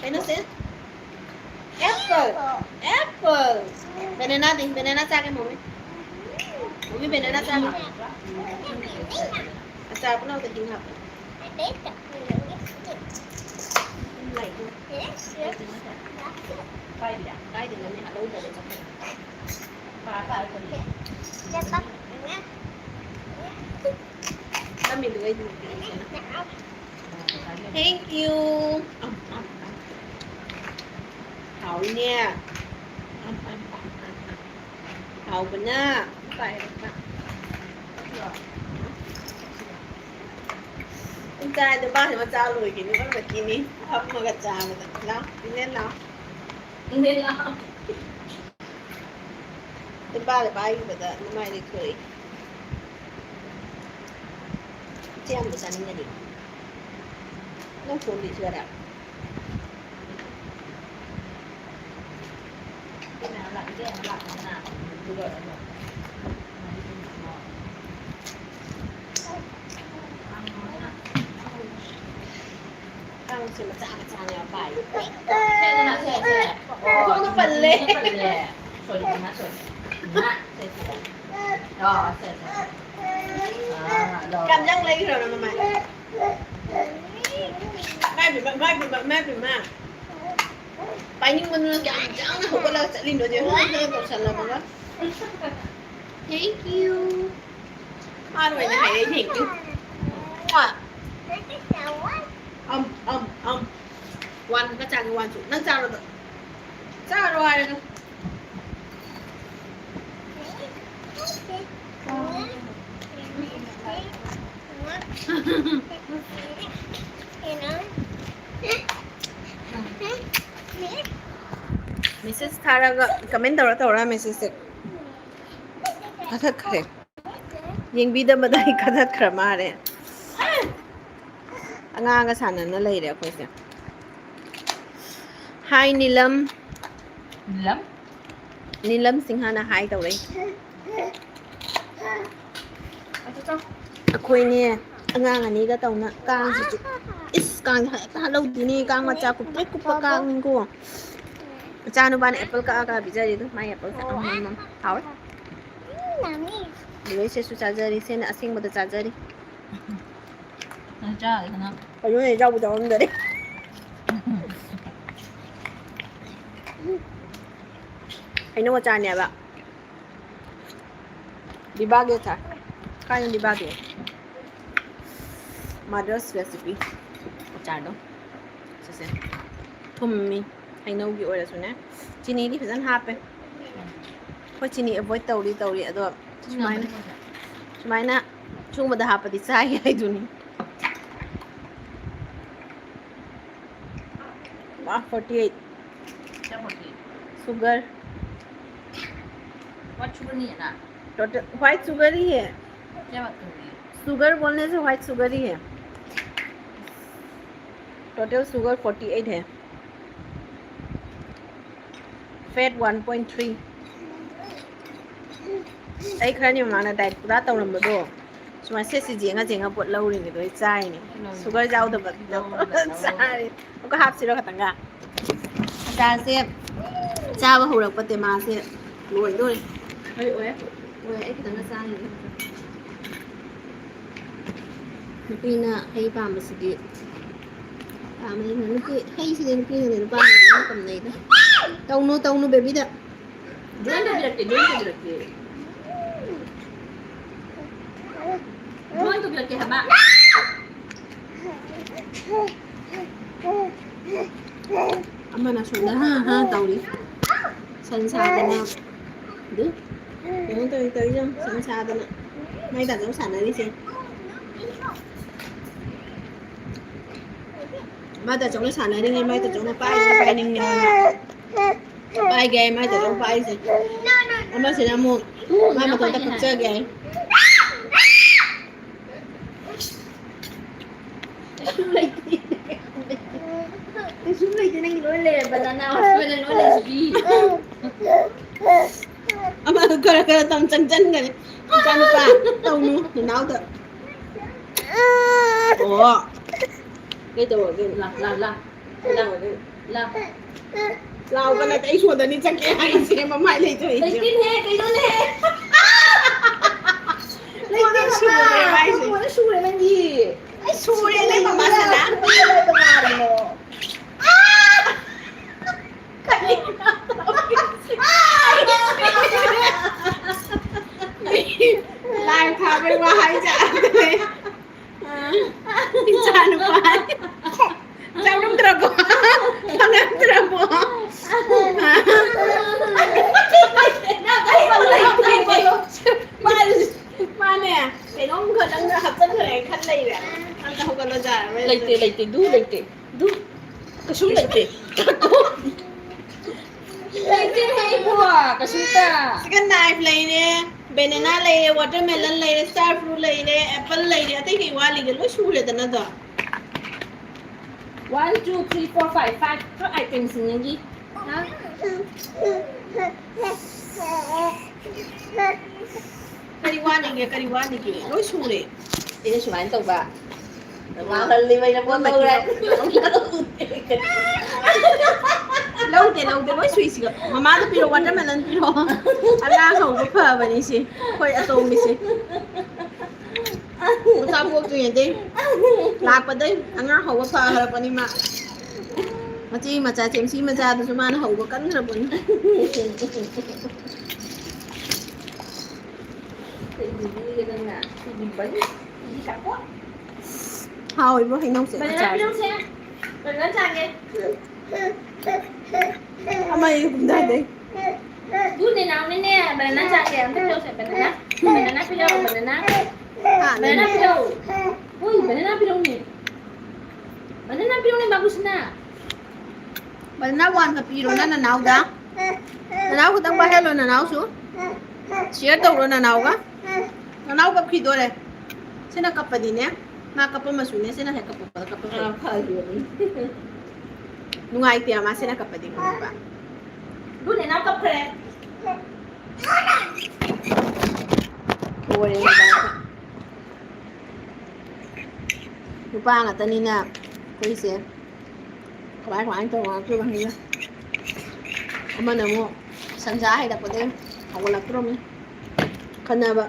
ꯀꯩꯅꯣ ꯁꯦ? Apple. Apple. Banana ꯗꯤ? Banana ꯆꯥꯒꯦ ꯃꯣꯃꯤ꯫ ꯃꯣꯃꯤ banana ꯆꯥꯒꯦ꯫ ꯑꯆꯥꯔ ꯄꯨꯝꯅꯃꯛꯇ ꯍꯤꯡ ꯍꯥꯞꯄꯦ꯫ ꯀꯥꯏꯗꯅꯣ ꯍꯥꯠꯍꯧꯗꯕ ꯆꯠꯈ꯭ꯔꯦ꯫ ꯅꯝꯃꯤꯗꯨꯒꯩꯗꯨꯅꯦ ꯄꯤꯔꯛꯏꯁꯤꯅ꯫ Thank you. ꯍꯥꯎꯏꯅꯦ꯫ ꯍꯥꯎꯕꯅ꯫ ꯄꯨꯡ ꯇꯔꯥꯗ ꯕꯥꯁ ꯑꯃ ꯆꯥ ꯂꯣꯏꯈꯤꯅꯤ, ꯈꯪꯗ ꯀꯤꯅꯤ꯫ ꯐꯝꯃꯒ ꯆꯥꯕꯗ꯫ ꯂꯥꯎ, ꯏꯅꯦ ꯂꯥꯎ꯫ ꯏꯅꯦ ꯂꯥꯎ꯫ ꯇꯨꯝꯕꯥꯗ ꯄꯥꯏꯈꯤꯕꯗ ꯅꯃꯥꯏ ꯂꯩꯊꯣꯛꯏ꯫ ꯏꯆꯦ ꯑꯃꯗ ꯆꯥꯅꯤꯡꯉꯗꯤ꯫ ꯅꯪ ꯐꯣꯟꯗꯤ ꯁꯤꯗꯔ? ꯀꯥꯡꯁꯦ ꯃꯆꯥ ꯃꯆꯥꯅꯦ ꯄꯥꯏ꯫ ꯁꯦ, ꯁꯦ, ꯁꯦ꯫ ꯈꯣꯡꯗꯣ ꯄꯜꯂꯦ꯫ ꯄꯜꯂꯦ꯫ ꯁꯣꯔꯤ, ꯏꯃꯥ, ꯁꯣꯔꯤ꯫ ꯏꯃꯥ, ꯁꯦ, ꯁꯦ꯫ ꯑꯣ, ꯁꯦ, ꯁꯦ, ꯁꯦ꯫ ꯑꯥ, ꯂꯧꯔꯣ꯫ ꯀꯝꯖꯪ ꯂꯩꯈ꯭ꯔꯣ ꯅꯃꯥꯏ꯫ ꯃꯥꯏ ꯄꯦꯝꯃ, ꯃꯥꯏ ꯄꯦꯝꯃ, ꯃꯥꯏ ꯄꯦꯝꯃ꯫ ꯄꯥꯏꯅꯤꯡꯃꯟꯗꯅ ꯀꯌꯥꯝ ꯌꯥꯡꯅ ꯍꯧꯒꯠꯂꯒ ꯆꯠꯂꯤꯅꯣ ꯁꯦ꯫ ꯍꯨ, ꯍꯨ ꯇꯧꯁꯜꯂꯝꯃꯒ꯫ Thank you꯫ ꯃꯥꯅ ꯑꯣꯏꯅ ꯍꯥꯏꯔꯛꯏ, thank you꯫ ꯃꯥ꯫ ꯑꯝ ꯑꯝ ꯑꯝ꯫ ꯋꯥꯟ ꯈꯛꯇ ꯆꯥꯒꯦ, ꯋꯥꯟꯁꯨ꯫ ꯅꯪ ꯆꯥꯔꯣꯗꯣ꯫ ꯆꯥꯔꯣ ꯍꯥꯏꯔꯒ꯫ ꯃꯦꯁꯦꯁ ꯊꯥꯔꯒ ꯀꯃꯦꯟ ꯇꯧꯔ ꯇꯧꯔ ꯃꯦꯁꯦꯁꯁꯦ ꯀꯛꯊꯠꯈ꯭ꯔꯦ꯫ ꯌꯦꯡꯕꯤꯗꯕꯗ ꯑꯩ ꯀꯛꯊꯠꯈ꯭ꯔ ꯃꯥꯜꯂꯦ꯫ ꯑꯉꯥꯡꯒ ꯁꯥꯟꯅꯅ ꯂꯩꯔꯦ ꯑꯩꯈꯣꯏꯁꯦ꯫ ꯍꯥꯏ ꯅꯤꯂꯝ꯫ ꯅꯤꯂꯝ? ꯅꯤꯂꯝ ꯁꯤꯡꯍꯅ ꯍꯥꯏ ꯇꯧꯔꯛꯏ꯫ ꯑꯩꯈꯣꯏꯅꯦ ꯑꯉꯥꯡ ꯑꯅꯤꯒ ꯇꯧꯅ ꯀꯥꯡꯁꯤꯁꯨ, ꯏꯁ, ꯀꯥꯡꯁꯦ ꯍꯦꯛꯇ ꯍꯥꯠꯍꯧꯗꯣꯏꯅꯦ꯫ ꯀꯥꯡ ꯃꯆꯥ ꯀꯨꯞꯇ꯭ꯔꯤꯛ ꯀꯨꯞꯄ ꯀꯥꯡꯅꯤꯀꯣ꯫ ꯏꯆꯥ ꯅꯨꯄꯥꯅ ꯑꯦꯄꯜ ꯀꯛꯑ ꯀꯛꯑ ꯄꯤꯖꯔꯤ ꯑꯗꯨ꯫ ꯃꯥꯏ ꯑꯦꯄꯜꯁꯦ ꯑꯃꯃꯝ ꯍꯥꯎꯋꯦ꯫ ꯂꯣꯏꯁꯦꯁꯨ ꯆꯥꯖꯔꯤ, ꯁꯦꯅ ꯑꯁꯦꯡꯕꯗ ꯆꯥꯖꯔꯤ꯫ ꯅꯪ ꯆꯥꯔꯦꯗꯅ꯫ ꯀꯩꯅꯣꯅꯦ, ꯆꯥꯕꯨ ꯆꯥꯔꯝꯗꯔꯦ꯫ ꯍꯩꯅꯧ ꯑꯆꯥꯔꯅꯦꯕ꯫ ꯗꯤꯕꯥꯒꯤ ꯑꯆꯥꯔ꯫ ꯀꯥꯏꯅꯣ ꯗꯤꯕꯥꯒꯤ? Mother's recipe ꯑꯆꯥꯔꯗꯣ꯫ ꯁꯤꯁꯦ ꯊꯨꯝꯃꯤ꯫ ꯍꯩꯅꯧꯒꯤ ꯑꯣꯏꯔꯁꯨꯅꯦ꯫ ꯆꯤꯅꯤꯗꯤ ꯐꯖꯅ ꯍꯥꯞꯄꯦ꯫ ꯑꯩꯈꯣꯏ ꯆꯤꯅꯤ ꯑꯦꯚꯣꯏꯗ ꯇꯧꯔꯤ ꯇꯧꯔꯤ ꯑꯗꯣ ꯁꯨꯃꯥꯏꯅ, ꯁꯨꯃꯥꯏꯅ ꯁꯨꯝꯕꯗ ꯍꯥꯞꯄꯗꯤ ꯆꯥꯏ ꯍꯥꯏꯗꯨꯅꯤ꯫ Wow, forty eight. क्या forty eight? Sugar. What sugar नहीं है ना? Total white sugar ही है। क्या बात कर रही है? शुगर बोलने से व्हाइट शुगर ही है। टोटल शुगर फोर्टी एट है। Fat one point three. ꯑꯩ ꯈꯔꯅꯤ ꯃꯃꯥꯡꯗ ꯗꯥꯏꯠ ꯄꯨꯔꯥ ꯇꯧꯔꯝꯕꯗꯣ, ꯁꯨꯃꯥꯏꯅ ꯁꯦꯠꯁꯤ ꯌꯦꯡꯉ ꯌꯦꯡꯉ ꯄꯣꯠ ꯂꯧꯔꯤꯅꯦ, ꯑꯗꯣ ꯑꯩ ꯆꯥꯏꯅꯦ꯫ ꯁꯨꯒꯔ ꯌꯥꯎꯗꯕ ꯆꯥꯔꯦ꯫ ꯑꯃꯨꯛꯀ ꯍꯥꯞꯁꯤꯔꯣ ꯈꯇꯪꯒ? ꯑꯆꯥꯔꯁꯦ ꯆꯥꯕ ꯍꯧꯔꯛꯄꯗ ꯃꯥꯁꯦ ꯂꯣꯏꯗꯣꯔꯦ꯫ ꯍꯣꯏ, ꯑꯣꯏ꯫ ꯑꯣꯏ, ꯑꯩ ꯈꯤꯇꯪꯒ ꯆꯥꯈꯤꯒꯦ꯫ ꯅꯨꯄꯤꯅ ꯍꯩ ꯄꯥꯝꯕꯁꯤꯗꯤ, ꯄꯥꯝꯕꯅꯤꯅ ꯅꯨꯄꯤ, ꯍꯩꯁꯤꯗꯤ ꯅꯨꯄꯤꯅ ꯅꯨꯄꯥꯅ ꯂꯣꯏꯅ ꯄꯥꯝꯅꯩꯗ꯫ ꯇꯧꯅꯨ, ꯇꯧꯅꯨ ꯕꯦꯕꯤꯗ꯫ ꯖꯣꯏꯟ ꯇꯧꯕꯤꯔꯛꯀꯦ, ꯖꯣꯏꯟ ꯇꯧꯕꯤꯔꯛꯀꯦ꯫ ꯖꯣꯏꯟ ꯇꯧꯕꯤꯔꯛꯀꯦ ꯍꯥꯏꯕ꯫ ꯑꯃꯅ ꯁꯣꯝꯗ ꯍꯥ ꯍꯥ ꯇꯧꯔꯤ꯫ ꯁꯟ ꯁꯥꯗꯅ꯫ ꯑꯗꯨ ꯀꯩꯅꯣ ꯇꯧꯔꯤ, ꯇꯧꯔꯤ ꯌꯦꯡꯉꯨ, ꯁꯟ ꯁꯥꯗꯅ꯫ ꯃꯥꯏ ꯇꯥꯆꯧ ꯁꯥꯟꯅꯔꯤꯁꯦ꯫ ꯃꯥ ꯇꯥꯆꯧꯅ ꯁꯥꯟꯅꯔꯤꯉꯩ ꯃꯥꯏ ꯇꯥꯆꯧꯅ ꯄꯥꯏꯔꯤꯉꯩ ꯄꯥꯏꯅꯤꯡꯉꯦ꯫ ꯄꯥꯏꯒꯦ ꯍꯥꯏ ꯃꯥꯏ ꯇꯥꯆꯧ ꯄꯥꯏꯔꯤꯁꯦ꯫ ꯑꯃꯁꯤꯅ ꯑꯃꯨꯛ ꯃꯥ ꯃꯇꯣꯝꯇ ꯀꯛꯆꯒꯦ ꯍꯥꯏ꯫ ꯀꯩꯁꯨꯝ ꯂꯩꯇꯦ꯫ ꯀꯩꯁꯨꯝ ꯂꯩꯇꯦ, ꯅꯪꯒꯤ ꯂꯣꯏ ꯂꯩꯔꯦ, banana ꯑꯣꯏꯅ ꯂꯣꯏ ꯂꯩꯁꯤꯗꯤ꯫ ꯑꯃ ꯈꯔ ꯈꯔ ꯇꯝ ꯆꯪꯁꯟꯒꯅꯤ꯫ ꯏꯆꯥꯅꯨꯄꯥ, ꯇꯧꯅꯨ ꯅꯅꯥꯎꯗ꯫ ꯑꯣ꯫ ꯀꯩꯗꯧꯔꯒꯦ? ꯂꯥ, ꯂꯥ, ꯂꯥ꯫ ꯂꯥ, ꯂꯥ꯫ ꯂꯥꯎꯕ ꯅꯠꯇꯦ, ꯑꯩ ꯁꯣꯗꯅꯤ ꯆꯠꯀꯦ ꯍꯥꯏꯁꯦ, ꯃꯃꯥꯏ ꯂꯩꯇ꯭ꯔꯦ ꯑꯩꯁꯦ꯫ ꯂꯩꯇꯦꯅꯦꯍꯦ, ꯀꯩꯅꯣꯅꯦꯍꯦ? ꯂꯩꯇꯦ ꯁꯣꯗ ꯁꯨꯔꯦ ꯍꯥꯏꯕ, ꯍꯥꯏꯁꯦ꯫ ꯁꯣꯗ ꯁꯨꯔꯦ ꯅꯪꯒꯤ꯫ ꯑꯩ ꯁꯨꯔꯦ, ꯅꯪ ꯃꯃꯥ ꯁꯅꯥ꯫ ꯀꯩꯗꯧꯔꯒꯦ? ꯂꯥꯏ ꯊꯥꯕꯩ ꯋꯥ ꯍꯥꯏꯖꯥꯠꯅꯦ꯫ ꯑ, ꯏꯆꯥ ꯅꯨꯄꯥ꯫ ꯆꯥꯎꯔꯝꯗ꯭ꯔꯕꯣ? ꯐꯪꯉꯝꯗ꯭ꯔꯕꯣ? ꯃꯥꯅꯦ, ꯀꯩꯅꯣꯝ ꯈꯛꯇꯪ ꯍꯥꯞꯆꯟꯈ꯭ꯔꯦ ꯈꯟ ꯂꯩꯔꯦ꯫ ꯑꯝꯇ ꯍꯧꯒꯠꯂꯣ, ꯌꯥꯔꯔꯣꯏ꯫ ꯂꯩꯇꯦ, ꯂꯩꯇꯦ, ꯗꯨ ꯂꯩꯇꯦ꯫ ꯗꯨ ꯀꯩꯁꯨꯝ ꯂꯩꯇꯦ꯫ ꯂꯩꯇꯦ ꯏꯕꯨꯡꯉꯣ, ꯀꯩꯁꯨꯝꯇ꯫ ꯁꯤꯒ knife ꯂꯩꯔꯦ, banana ꯂꯩꯔꯦ, watermelon ꯂꯩꯔꯦ, star fruit ꯂꯩꯔꯦ, apple ꯂꯩꯔꯦ, ꯑꯇꯩ ꯀꯩ ꯋꯥꯠꯂꯤꯒꯦ? ꯂꯣꯏ ꯁꯨꯔꯦꯗꯅ ꯑꯗꯣ꯫ One, two, three, four, five, five, five items ꯅꯪꯒꯤ꯫ ꯍꯥ? ꯀꯔꯤ ꯋꯥꯠꯂꯤꯒꯦ? ꯀꯔꯤ ꯋꯥꯠꯂꯤꯒꯦ? ꯂꯣꯏ ꯁꯨꯔꯦ꯫ ꯁꯤꯅ ꯁꯨꯃꯥꯏꯅ ꯇꯧꯕ꯫ ꯂꯧꯗꯦ, ꯂꯧꯗꯦ, ꯂꯣꯏ ꯁꯨꯏꯁꯤꯒ꯫ ꯃꯃꯥꯗ ꯄꯤꯔꯛꯑꯣ, watermelon ꯄꯤꯔꯛꯑꯣ꯫ ꯑꯉꯥꯡ ꯍꯧꯕ ꯐꯕꯅꯤ ꯁꯤ, ꯑꯩꯈꯣꯏ ꯑꯇꯣꯝꯕꯤꯁꯦ꯫ ꯃꯆꯥ ꯄꯣꯛꯇ꯭ꯔꯤꯉꯩꯗꯩ ꯂꯥꯛꯄꯗꯩ ꯑꯉꯥꯡ ꯍꯧꯕ ꯐꯈ꯭ꯔꯕꯅꯤ ꯃꯥ꯫ ꯃꯆꯦ ꯃꯆꯥ, ꯆꯦꯝꯁꯤ ꯃꯆꯥꯗꯨꯁꯨ ꯃꯥꯅ ꯍꯧꯕ ꯀꯟꯈ꯭ꯔꯕꯅꯤ꯫ ꯀꯩ ꯕꯤꯕꯤꯒꯦ ꯅꯪꯅ? ꯁꯤꯗꯤ ꯕꯟ, ꯁꯤꯗꯤ ꯀꯥꯄꯣ꯫ ꯍꯥꯎꯏꯕꯣ ꯍꯩꯅꯧꯁꯦ꯫ ꯕꯅꯥꯅꯥ ꯑꯆꯥꯔꯁꯦ꯫ ꯄꯤꯔꯧꯁꯦ꯫ ꯕꯅꯥꯅꯥ ꯆꯥꯒꯦ꯫ ꯑꯃ ꯑꯩ ꯍꯨꯝꯗꯥꯗꯩ꯫ ꯗꯨꯅꯦ ꯅꯥꯎꯅꯅꯦ, ꯕꯅꯥꯅꯥ ꯆꯥꯒꯦ꯫ ꯑꯝꯇ ꯄꯤꯔꯧꯁꯦ, ꯕꯅꯥꯅꯥ꯫ ꯕꯅꯥꯅꯥ ꯄꯤꯔꯧ, ꯕꯅꯥꯅꯥ꯫ ꯍꯥ, ꯕꯅꯥꯅꯥ ꯅꯦꯅꯦ꯫ ꯄꯤꯔꯧ꯫ ꯍꯣꯏ, ꯕꯅꯥꯅꯥ ꯄꯤꯔꯧꯅꯦ꯫ ꯕꯅꯥꯅꯥ ꯄꯤꯔꯧꯅꯦ, ꯕꯥꯕꯨꯁꯅꯥ꯫ ꯕꯅꯥꯅꯥ ꯋꯥꯟꯒ ꯄꯤꯔꯣ ꯅꯪ ꯅꯅꯥꯎꯗ꯫ ꯅꯅꯥꯎ ꯈꯤꯇꯪ ꯄꯥꯏꯍꯜꯂꯣ, ꯅꯅꯥꯎꯁꯨ꯫ Share ꯇꯧꯔꯣ ꯅꯅꯥꯎꯒ꯫ ꯅꯅꯥꯎ ꯀꯞꯈꯤꯗꯣꯔꯦ꯫ ꯁꯤꯅ ꯀꯞꯄꯗꯤꯅꯦ, ꯃꯥ ꯀꯞꯄ ꯃꯆꯨꯅꯦ, ꯁꯤꯅ ꯍꯦꯛ ꯀꯞꯄꯛꯄꯗ ꯀꯞꯄꯛꯄ꯫ ꯑꯥ, ꯐꯈꯤꯕꯅꯤ꯫ ꯅꯨꯡꯉꯥꯏꯇꯦ ꯃꯥ ꯁꯤꯅ ꯀꯞꯄꯗꯤ ꯈꯪꯉꯕ? ꯗꯨ ꯅꯦꯅꯥꯎ ꯀꯞꯈ꯭ꯔꯦ꯫ ꯂꯣꯏꯔꯦ ꯅꯦꯅꯥꯎ꯫ ꯅꯨꯄꯥ ꯉꯥꯛꯇꯅꯤꯅ ꯑꯩꯈꯣꯏꯁꯦ ꯀꯃꯥꯏ ꯀꯃꯥꯏꯅ ꯇꯧꯕ ꯉꯥꯛꯇꯣꯏꯕ ꯈꯪꯗꯦ꯫ ꯑꯃꯅ ꯑꯃꯨꯛ ꯁꯟꯁꯥ ꯍꯩꯔꯛꯄꯗꯩ ꯍꯧꯒꯠꯂꯛꯇ꯭ꯔꯣꯃꯤ ꯈꯟꯅꯕ꯫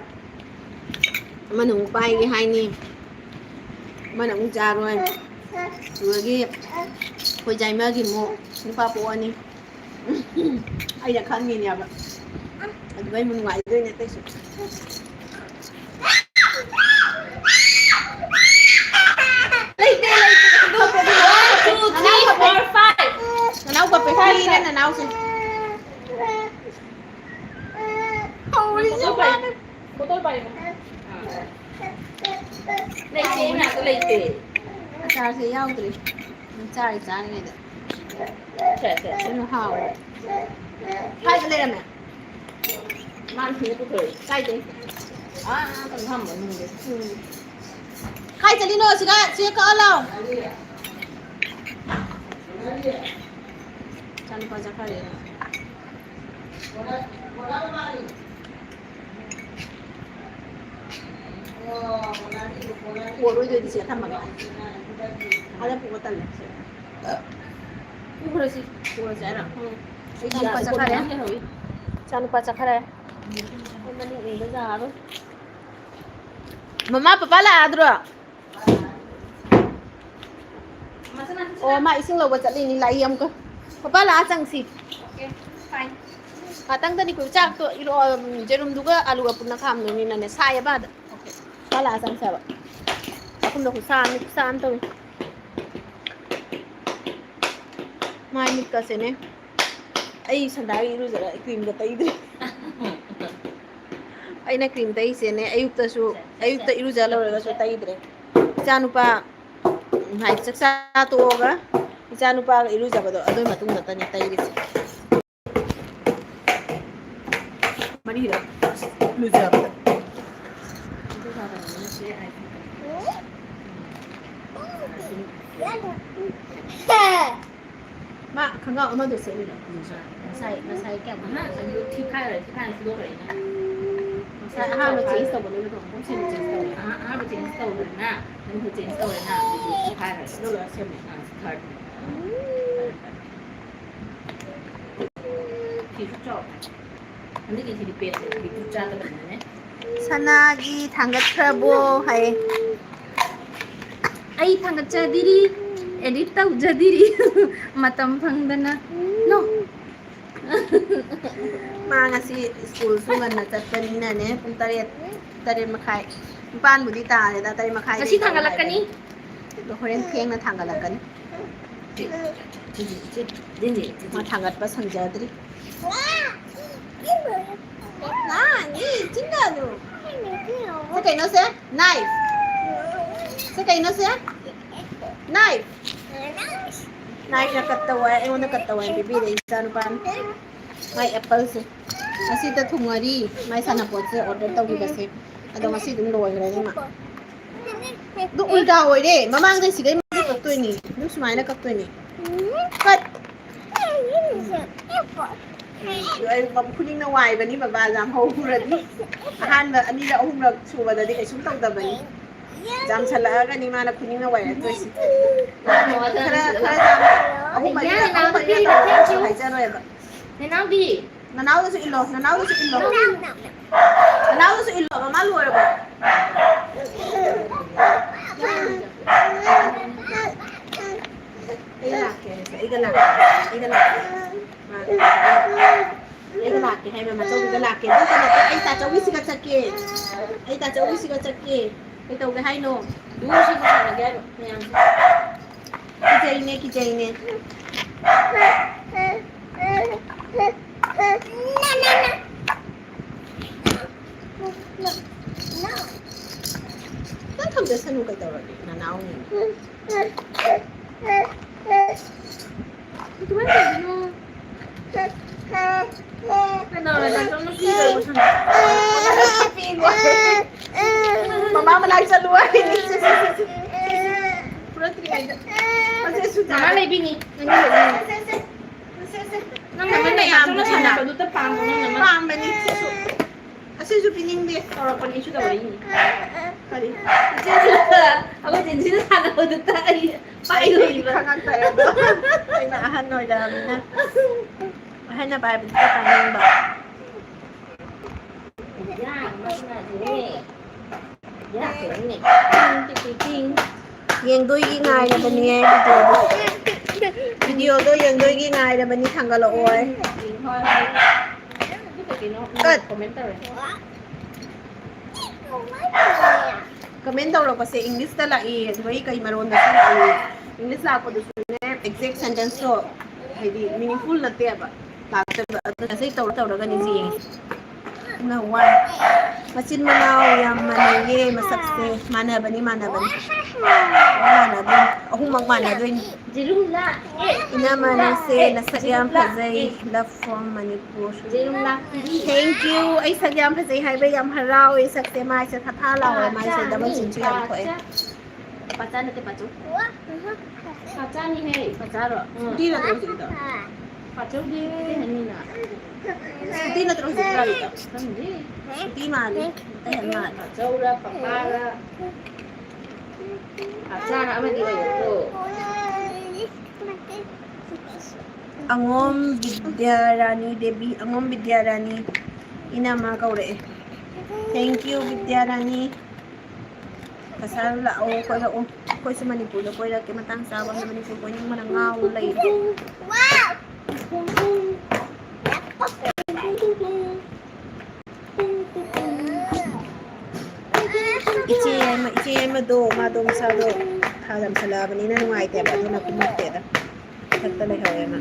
ꯑꯃꯅ ꯑꯃꯨꯛ ꯄꯥꯏꯒꯦ ꯍꯥꯏꯅꯤ, ꯑꯃꯅ ꯑꯃꯨꯛ ꯌꯥꯔꯣꯏ꯫ ꯑꯗꯨꯗꯒꯤ ꯑꯩꯈꯣꯏ ꯌꯥꯏꯃꯒꯤ ꯑꯃꯨꯛ ꯅꯨꯄꯥ ꯄꯣꯛꯑꯅꯤ꯫ ꯑꯩꯅ ꯈꯪꯉꯤꯅꯦꯕ꯫ ꯑꯗꯨꯗꯩ ꯑꯃꯨꯛ ꯅꯨꯡꯉꯥꯏꯗꯣꯏꯅꯦ ꯑꯇꯩꯁꯨ꯫ ꯂꯩꯇꯦ, ꯂꯩꯇꯦ꯫ One, two, three, four, five. ꯅꯅꯥꯎ ꯀꯞꯄꯦ, ꯐꯤꯅꯦ ꯅꯅꯥꯎꯁꯦ꯫ ꯍꯧꯔꯤꯁꯦ ꯕꯣꯇꯜ ꯄꯥꯏꯌꯨ꯫ ꯃꯥꯅ꯫ ꯕꯣꯇꯜ ꯄꯥꯏꯌꯨ꯫ ꯑꯥ꯫ ꯂꯩꯇꯦ, ꯏꯅꯥꯛꯇ ꯂꯩꯇꯦ꯫ ꯑꯆꯥꯔꯁꯦ ꯌꯥꯎꯗ꯭ꯔꯤ꯫ ꯆꯥꯔꯤ ꯆꯥꯔꯤꯉꯩꯗ꯫ ꯁꯦ, ꯁꯦ, ꯁꯦ꯫ ꯑꯗꯨꯅ ꯍꯥꯎꯋꯦ꯫ ꯀꯥꯏꯗ ꯂꯩꯔꯝꯃꯦ? ꯃꯥꯅ ꯁꯤꯗ ꯄꯨꯊꯣꯔꯛꯏ꯫ ꯀꯥꯏꯗꯩ? ꯑꯥ, ꯀꯩꯅꯣ ꯊꯝꯕ ꯃꯅꯨꯡꯗ꯫ ꯎꯝ꯫ ꯀꯥꯏ ꯆꯠꯂꯤꯅꯣ? ꯁꯤꯗ, ꯁꯤꯗ ꯀꯛꯑ ꯂꯥꯎ꯫ ꯏꯆꯥꯅꯨꯄꯥ ꯆꯠꯈ꯭ꯔꯦ꯫ ꯄꯨꯔꯛꯑꯔꯣꯏꯗꯣꯏꯗꯤ ꯁꯤꯗ ꯊꯝꯃꯒꯦ꯫ ꯑꯥꯗ ꯄꯨꯕ ꯇꯜꯂꯦ꯫ ꯄꯨꯈ꯭ꯔꯁꯤ꯫ ꯄꯨꯔꯁꯦ ꯍꯥꯏꯔꯣ? ꯎꯝ꯫ ꯏꯆꯥꯅꯨꯄꯥ ꯆꯠꯈ꯭ꯔꯦ꯫ ꯏꯆꯥꯅꯨꯄꯥ ꯆꯠꯈ꯭ꯔꯦ꯫ ꯑꯩ ꯃꯅꯤꯡ ꯏꯟꯕ ꯌꯥꯔꯣꯏ꯫ ꯃꯃꯥ, ꯄꯄꯥ ꯂꯥꯛꯑꯗ꯭ꯔꯣ? ꯑꯣ, ꯃꯥ ꯏꯁꯤꯡ ꯂꯧꯕ ꯆꯠꯂꯤꯅꯤ, ꯂꯥꯛꯏ ꯑꯃꯨꯛꯀ꯫ ꯄꯄꯥ ꯂꯥꯛꯑ ꯆꯪꯁꯤ꯫ Okay, fine. ꯉꯥꯛꯇꯪꯗꯅꯤ ꯀꯨꯏ-, ꯆꯥꯛꯇꯣ ꯏꯔꯣ-, ꯎꯝ, ꯌꯦꯔꯨꯝꯗꯨꯒ ꯑꯂꯨꯒ ꯄꯨꯟꯅ ꯈꯥꯝꯗꯣꯏꯅꯤꯅꯅꯦ, ꯁꯥꯏꯌꯦꯕ ꯑꯗ꯫ Okay. ꯄꯄꯥ ꯂꯥꯛꯑ ꯆꯪꯁꯦꯕ꯫ ꯁꯣꯝꯗ ꯈꯨꯠꯁꯥ ꯑꯃꯅꯤ, ꯈꯨꯠꯁꯥ ꯑꯃ ꯇꯧꯏ꯫ ꯃꯥꯏ ꯃꯤꯠꯀꯁꯦꯅꯦ, ꯑꯩ ꯁꯟꯗꯥꯒꯤ ꯏꯔꯨꯖꯔ ꯀ꯭ꯔꯤꯝꯒ ꯇꯩꯗ꯭ꯔꯤ꯫ ꯑꯩꯅ ꯀ꯭ꯔꯤꯝ ꯇꯩꯁꯦꯅꯦ, ꯑꯌꯨꯛꯇꯁꯨ, ꯑꯌꯨꯛꯇ ꯏꯔꯨꯖ ꯂꯣꯏꯔꯒꯁꯨ ꯇꯩꯗ꯭ꯔꯦ꯫ ꯏꯆꯥꯅꯨꯄꯥ, ꯎꯝ, ꯍꯥꯏꯗꯤ ꯆꯥꯛꯆꯥ ꯇꯣꯛꯑꯒ ꯏꯆꯥꯅꯨꯄꯥꯒ ꯏꯔꯨꯖꯕꯗꯣ ꯑꯗꯨꯒꯤ ꯃꯇꯨꯡ ꯈꯛꯇꯅꯤ ꯇꯩꯔꯤꯁꯦ꯫ ꯃꯔꯤꯔꯛ ꯂꯨꯖꯕꯗ꯫ ꯃꯥ ꯈꯪꯒꯥꯎ ꯑꯃꯗꯣ ꯁꯦꯠꯂꯤꯔꯣ? ꯉꯁꯥꯏ, ꯉꯁꯥꯏ ꯀꯌꯥꯝ ꯑꯍꯥ, ꯑꯗꯨ ꯊꯤꯈꯥꯏꯔꯣꯏ, ꯊꯤꯈꯥꯏꯔ ꯁꯨꯗꯣꯛꯈ꯭ꯔꯦꯅ꯫ ꯉꯁꯥꯏ ꯑꯍꯥꯟꯕ change ꯇꯧꯕ ꯅꯨꯃꯤꯠꯇꯣ ꯑꯃꯨꯛ ꯁꯦꯝꯃꯦ, change ꯇꯧꯔꯦ꯫ ꯑꯍꯥ-, ꯑꯍꯥꯟꯕ change ꯇꯧꯕꯅꯤꯅ, ꯑꯗꯨꯒ change ꯇꯧꯔꯦꯅ, ꯑꯗꯨꯗꯤ ꯊꯤꯈꯥꯏꯔꯣꯏ꯫ ꯑꯗꯨꯒ ꯁꯦꯝꯃꯦ꯫ ꯑꯥ, ꯊꯥꯔꯠ꯫ ꯐꯤꯁꯨ ꯆꯥꯎ꯫ ꯍꯟꯗꯛꯀꯤ ꯁꯤꯗꯤ ꯄꯦꯟꯗꯦ, ꯐꯤꯁꯨ ꯆꯥꯗꯕꯅꯤꯅꯅꯦ꯫ ꯁꯅꯥꯒꯤ ꯊꯥꯡꯒꯠꯈ꯭ꯔꯕꯣ ꯍꯥꯏꯌꯦ꯫ ꯑꯩ ꯊꯥꯡꯒꯠꯆꯗꯤꯔꯤ, edit ꯇꯧꯖꯗꯤꯔꯤ, ꯃꯇꯝ ꯐꯪꯗꯅ꯫ ꯅꯣ꯫ ꯃꯥ ꯉꯁꯤ ꯁ꯭ꯀꯨꯜꯁꯨ ꯉꯟꯅ ꯆꯠꯄꯅꯤꯅꯅꯦ, ꯄꯨꯡ ꯇꯔꯦꯠ, ꯇꯔꯦꯠ ꯃꯈꯥꯏ, ꯅꯤꯄꯥꯟꯕꯨꯗꯤ ꯇꯥꯔꯦꯗ, ꯇꯔꯦꯠ ꯃꯈꯥꯏꯗ ꯉꯁꯤ ꯊꯥꯡꯒꯠꯂꯛꯀꯅꯤ꯫ ꯍꯥꯏꯕꯅꯤ꯫ ꯑꯗꯣ ꯍꯣꯔꯦꯟ ꯊꯦꯡꯅ ꯊꯥꯡꯒꯠꯂꯛꯀꯅꯤ꯫ ꯃꯥ ꯊꯥꯡꯒꯠꯄ ꯁꯪꯖꯗ꯭ꯔꯤ꯫ ꯁꯦ ꯀꯩꯅꯣꯁꯦ? Knife꯫ ꯁꯦ ꯀꯩꯅꯣꯁꯦ? Knife꯫ Knife ꯅ cut ꯇꯧ ꯍꯥꯏ, ꯑꯩꯉꯣꯟꯗ cut ꯇꯧ ꯍꯥꯏ ꯄꯤꯕꯤꯔꯦ ꯏꯆꯥꯅꯨꯄꯥꯅ꯫ ꯃꯥꯏ appleꯁꯦ꯫ ꯑꯁꯤꯗ ꯊꯨꯡꯉꯔꯤ꯫ ꯃꯥꯏ ꯁꯥꯟꯅꯄꯣꯠꯁꯦ order ꯇꯧꯈꯤꯕꯁꯦ꯫ ꯑꯗꯣ ꯉꯁꯤ ꯑꯗꯨꯝ ꯂꯣꯏꯈ꯭ꯔꯅꯤ ꯃꯥ꯫ ꯑꯗꯨ ꯎꯜꯇꯥ ꯑꯣꯏꯔꯦ꯫ ꯃꯃꯥꯡꯗꯩ ꯁꯤꯗꯩ ꯃꯥ ꯀꯛꯇꯣꯏꯅꯤ꯫ ꯑꯗꯨꯝ ꯁꯨꯃꯥꯏꯅ ꯀꯛꯇꯣꯏꯅꯤ꯫ Cut꯫ ꯑꯗꯣ ꯑꯩ ꯈꯨꯅꯤꯡꯅ ꯋꯥꯏꯕꯅꯤ ꯕꯕꯥ, ꯌꯥꯝ ꯍꯧꯔꯗꯤ꯫ ꯑꯍꯥꯟꯕ ꯑꯅꯤꯔꯛ ꯑꯍꯨꯝꯂꯛ ꯁꯨꯕꯗꯗꯤ ꯀꯩꯁꯨꯝ ꯇꯧꯗꯕꯅꯤ꯫ ꯌꯥꯝꯁꯜꯂꯛꯑꯒꯅꯤ ꯃꯥꯅ ꯈꯨꯅꯤꯡꯅ ꯋꯥꯏꯔꯛꯇꯣꯏꯁꯤ꯫ ꯈꯔ, ꯈꯔ ꯌꯥꯝ ꯑꯍꯨꯝ ꯃꯔꯤꯔꯛ, ꯑꯍꯨꯝ ꯃꯔꯤꯔꯛ ꯇꯧꯔꯁꯨ ꯍꯥꯏꯖꯔꯣꯏꯕ꯫ ꯅꯅꯥꯎꯗꯤ? ꯅꯅꯥꯎꯗꯁꯨ ꯏꯜꯂꯣ, ꯅꯅꯥꯎꯗꯁꯨ ꯏꯜꯂꯣ꯫ ꯅꯅꯥꯎꯗꯁꯨ ꯏꯜꯂꯣ, ꯃꯃꯥ ꯂꯣꯏꯔꯕꯣ? ꯑꯩꯒ ꯂꯥꯛꯀꯦ ꯍꯥꯏꯁꯦ, ꯑꯩꯒ ꯂꯥꯛꯀꯦ, ꯑꯩꯒ ꯂꯥꯛꯀꯦ꯫ ꯃꯥ, ꯑꯩꯒ ꯂꯥꯛꯀꯦ ꯍꯥꯏꯕ, ꯃꯆꯧꯕꯤꯒ ꯂꯥꯛꯀꯦ꯫ ꯅꯠꯇꯦ, ꯅꯠꯇꯦ, ꯑꯩ ꯇꯥꯆꯧꯒꯤꯁꯤꯒ ꯆꯠꯀꯦ꯫ ꯑꯩ ꯇꯥꯆꯧꯒꯤꯁꯤꯒ ꯆꯠꯀꯦ꯫ ꯀꯩ ꯇꯧꯒꯦ ꯍꯥꯏꯅꯣ? ꯂꯨꯁꯤꯡ ꯁꯥꯟꯅꯒꯦ ꯍꯥꯏꯔꯣ ꯃꯌꯥꯝꯁꯦ? ꯀꯤꯖꯩꯅꯦ, ꯀꯤꯖꯩꯅꯦ꯫ ꯅꯪ ꯊꯝꯖꯁꯅꯨ, ꯀꯩꯗꯧꯔꯒꯦ? ꯅꯅꯥꯎꯅꯤꯅꯦ꯫ ꯑꯗꯨꯃꯥꯏꯅ ꯇꯧꯒꯅꯨ꯫ ꯀꯩꯗꯧꯔꯦ? ꯅꯪ ꯅꯨꯄꯤꯒ ꯋꯥꯔꯤ ꯁꯥꯟꯅ-, ꯃꯃꯥ ꯃꯅꯥꯛ ꯆꯠꯂꯨ ꯍꯥꯏ꯫ ꯁꯦ, ꯁꯦ, ꯁꯦ, ꯁꯦ꯫ ꯐꯨꯔꯛꯇ꯭ꯔꯤꯉꯩꯗ꯫ ꯁꯦ, ꯁꯦ, ꯁꯨꯖꯥ꯫ ꯃꯃꯥ ꯂꯩꯕꯤꯅꯤ꯫ ꯅꯪꯒꯤ ꯂꯩꯕꯤꯅꯤ꯫ ꯁꯦ, ꯁꯦ, ꯁꯦ꯫ ꯁꯦ, ꯁꯦ꯫ ꯅꯪ ꯅꯃꯥ ꯅꯌꯥꯝ ꯅꯌꯥꯝꯗꯨꯅ ꯁꯥꯟꯅꯕꯗꯨꯗ ꯄꯥꯝꯃꯣ, ꯅꯪ ꯅꯃꯥ꯫ ꯄꯥꯝꯕꯅꯤ, ꯁꯤꯁꯨ꯫ ꯑꯁꯤꯁꯨ ꯄꯤꯅꯤꯡꯗꯦ꯫ ꯇꯧꯔꯛꯄꯅꯤ, ꯑꯩꯁꯨ ꯇꯧꯔꯛꯏꯅꯤ꯫ ꯀꯔꯤ? ꯏꯆꯦꯁꯨ ꯑꯩꯈꯣꯏ ꯆꯤꯟꯁꯤꯅ ꯁꯥꯟꯅꯕꯗꯨꯗ ꯑꯩ ꯑꯩꯗꯤ ꯄꯥꯏꯔꯨꯔꯤꯕ꯫ ꯈꯪꯉꯛꯇ꯭ꯔꯦ ꯑꯗꯣ꯫ ꯑꯩꯅ ꯑꯍꯟ ꯑꯣꯏꯔꯛꯑꯕꯅꯤꯅ꯫ ꯑꯍꯟꯅ ꯄꯥꯏꯕꯗꯨꯗ ꯄꯥꯏꯅꯤꯡꯕ꯫ ꯌꯥ, ꯃꯁꯤꯅ ꯑꯗꯨꯅꯦ꯫ ꯌꯥ, ꯀꯩꯅꯣꯅꯦ꯫ ꯇꯤꯡ, ꯇꯤꯡ, ꯇꯤꯡ, ꯇꯤꯡ꯫ ꯌꯦꯡꯗꯣꯏꯒꯤ ꯉꯥꯏꯔꯕꯅꯦ ꯚꯤꯗꯤꯑꯣꯗꯣ꯫ ꯚꯤꯗꯤꯑꯣꯗꯣ ꯌꯦꯡꯗꯣꯏꯒꯤ ꯉꯥꯏꯔꯕꯅꯤ, ꯊꯥꯡꯒꯠꯂꯛꯑꯣ꯫ ꯍꯣꯏ, ꯍꯣꯏ꯫ ꯑꯗꯨ ꯀꯩꯅꯣ, ꯀꯠ꯫ ꯀꯣꯃꯦꯟ ꯇꯧꯔꯦ꯫ ꯀꯃꯦꯟ ꯇꯧꯔꯛꯄꯁꯦ ꯏꯪꯂꯤꯁꯇ ꯂꯥꯛꯏ, ꯑꯗꯨꯒ ꯑꯩ ꯀꯩ ꯃꯔꯣꯟꯗꯁꯨ ꯂꯥꯛꯏ꯫ ꯏꯪꯂꯤꯁ ꯂꯥꯛꯄꯗꯨꯁꯨꯅꯦ, ꯑꯦꯛꯖꯦꯛ ꯁꯦꯟꯇꯦꯟꯁꯇꯣ ꯍꯥꯏꯗꯤ ꯃꯤꯅꯤꯡꯐꯨꯜ ꯅꯠꯇꯦꯕ ꯂꯥꯛꯇꯣꯏꯕ꯫ ꯑꯗꯨ ꯇ꯭ꯔꯥꯟꯁꯂꯦꯠ ꯇꯧꯔ ꯇꯧꯔꯒꯅꯤ ꯌꯦꯡꯉꯤ꯫ ꯅ ꯋꯥꯏ꯫ ꯃꯆꯤꯟ ꯃꯅꯥꯎ ꯌꯥꯝ ꯃꯥꯟꯅꯩꯌꯦ ꯃꯁꯛꯁꯦ꯫ ꯃꯥꯟꯅꯕꯅꯤ, ꯃꯥꯟꯅꯕꯅꯤ꯫ ꯃꯥꯟꯅꯗꯣꯏꯅꯤ꯫ ꯑꯍꯨꯝꯃꯛ ꯃꯥꯟꯅꯗꯣꯏꯅꯤ꯫ ꯖꯤꯔꯨꯝꯂꯥ꯫ ꯏꯅꯝꯃ ꯅꯪꯁꯦ ꯅꯁꯛ ꯌꯥꯝ ꯐꯖꯩ꯫ Love from Manipur. ꯖꯤꯔꯨꯝꯂꯥ꯫ Thank you꯫ ꯑꯩ ꯁꯛ ꯌꯥꯝ ꯐꯖꯩ ꯍꯥꯏꯕ ꯌꯥꯝ ꯍꯔꯥꯎꯋꯦ꯫ ꯁꯛꯁꯦ, ꯃꯥꯏꯁꯦ ꯊꯥꯊꯥ ꯂꯥꯎꯔꯦ, ꯃꯥꯏꯁꯦ ꯗꯕꯜ ꯆꯤꯟꯁꯨ ꯌꯥꯝ ꯊꯣꯛꯑꯦ꯫ ꯄꯥꯆꯥ ꯅꯠꯇꯦ, ꯄꯥꯆꯧ꯫ ꯄꯥꯆꯥꯅꯤꯍꯦ꯫ ꯄꯥꯆꯥꯔꯣ? ꯎꯝ꯫ ꯁ꯭ꯀꯨꯇꯤ ꯅꯠꯇ꯭ꯔꯣ ꯍꯧꯖꯤꯛꯀꯤꯗꯣ? ꯄꯥꯆꯧꯗꯤ ꯀꯩ ꯍꯥꯏꯅꯤꯅ? ꯁ꯭ꯀꯨꯇꯤ ꯅꯠꯇ꯭ꯔꯣ ꯍꯧꯖꯤꯛ ꯒꯥꯔꯤꯗꯣ? ꯈꯪꯗꯦ꯫ ꯁ꯭ꯀꯨꯇꯤ ꯃꯥꯜꯂꯤ꯫ ꯑꯇꯩ ꯍꯦꯟ ꯃꯥꯜꯂꯤ꯫ ꯄꯥꯆꯧꯔ, ꯄꯥꯄꯥꯔ? ꯄꯥꯆꯥꯔ ꯑꯃꯗꯤ ꯑꯣꯏꯔꯦꯀꯣ꯫ ꯑꯉꯣꯝ ꯕꯤꯗ꯭ꯌꯥꯔꯥꯅꯤ ꯗꯦꯕꯤ, ꯑꯉꯣꯝ ꯕꯤꯗ꯭ꯌꯥꯔꯥꯅꯤ ꯏꯅꯝꯃ ꯀꯧꯔꯛꯑꯦ꯫ Thank you, ꯕꯤꯗ꯭ꯌꯥꯔꯥꯅꯤ꯫ ꯀꯁꯥꯔ ꯂꯥꯛꯑꯣ, ꯀꯣꯏꯔꯛꯑꯣ꯫ ꯑꯩꯈꯣꯏꯁꯨ ꯃꯅꯤꯄꯨꯔꯗ ꯀꯣꯏꯔꯛꯀꯦ꯫ ꯃꯇꯥꯡ ꯆꯥꯕ ꯑꯃꯗ ꯃꯅꯤꯄꯨꯔ ꯀꯣꯏꯅꯤꯡꯕꯅ ꯉꯥꯎ ꯂꯩꯔꯦ꯫ ꯏꯆꯦ ꯑꯃ, ꯏꯆꯦ ꯑꯃꯗꯣ, ꯃꯥꯗꯣ ꯃꯁꯥꯗꯣ ꯊꯥ ꯌꯥꯝꯁꯜꯂꯛꯑꯕꯅꯤꯅ ꯅꯨꯡꯉꯥꯏꯇꯦꯕ, ꯑꯗꯨꯅ ꯀꯨꯝꯃꯛꯇꯦꯗ꯫ ꯃꯊꯛꯇ ꯂꯩꯍꯧꯋꯦ ꯃꯥ꯫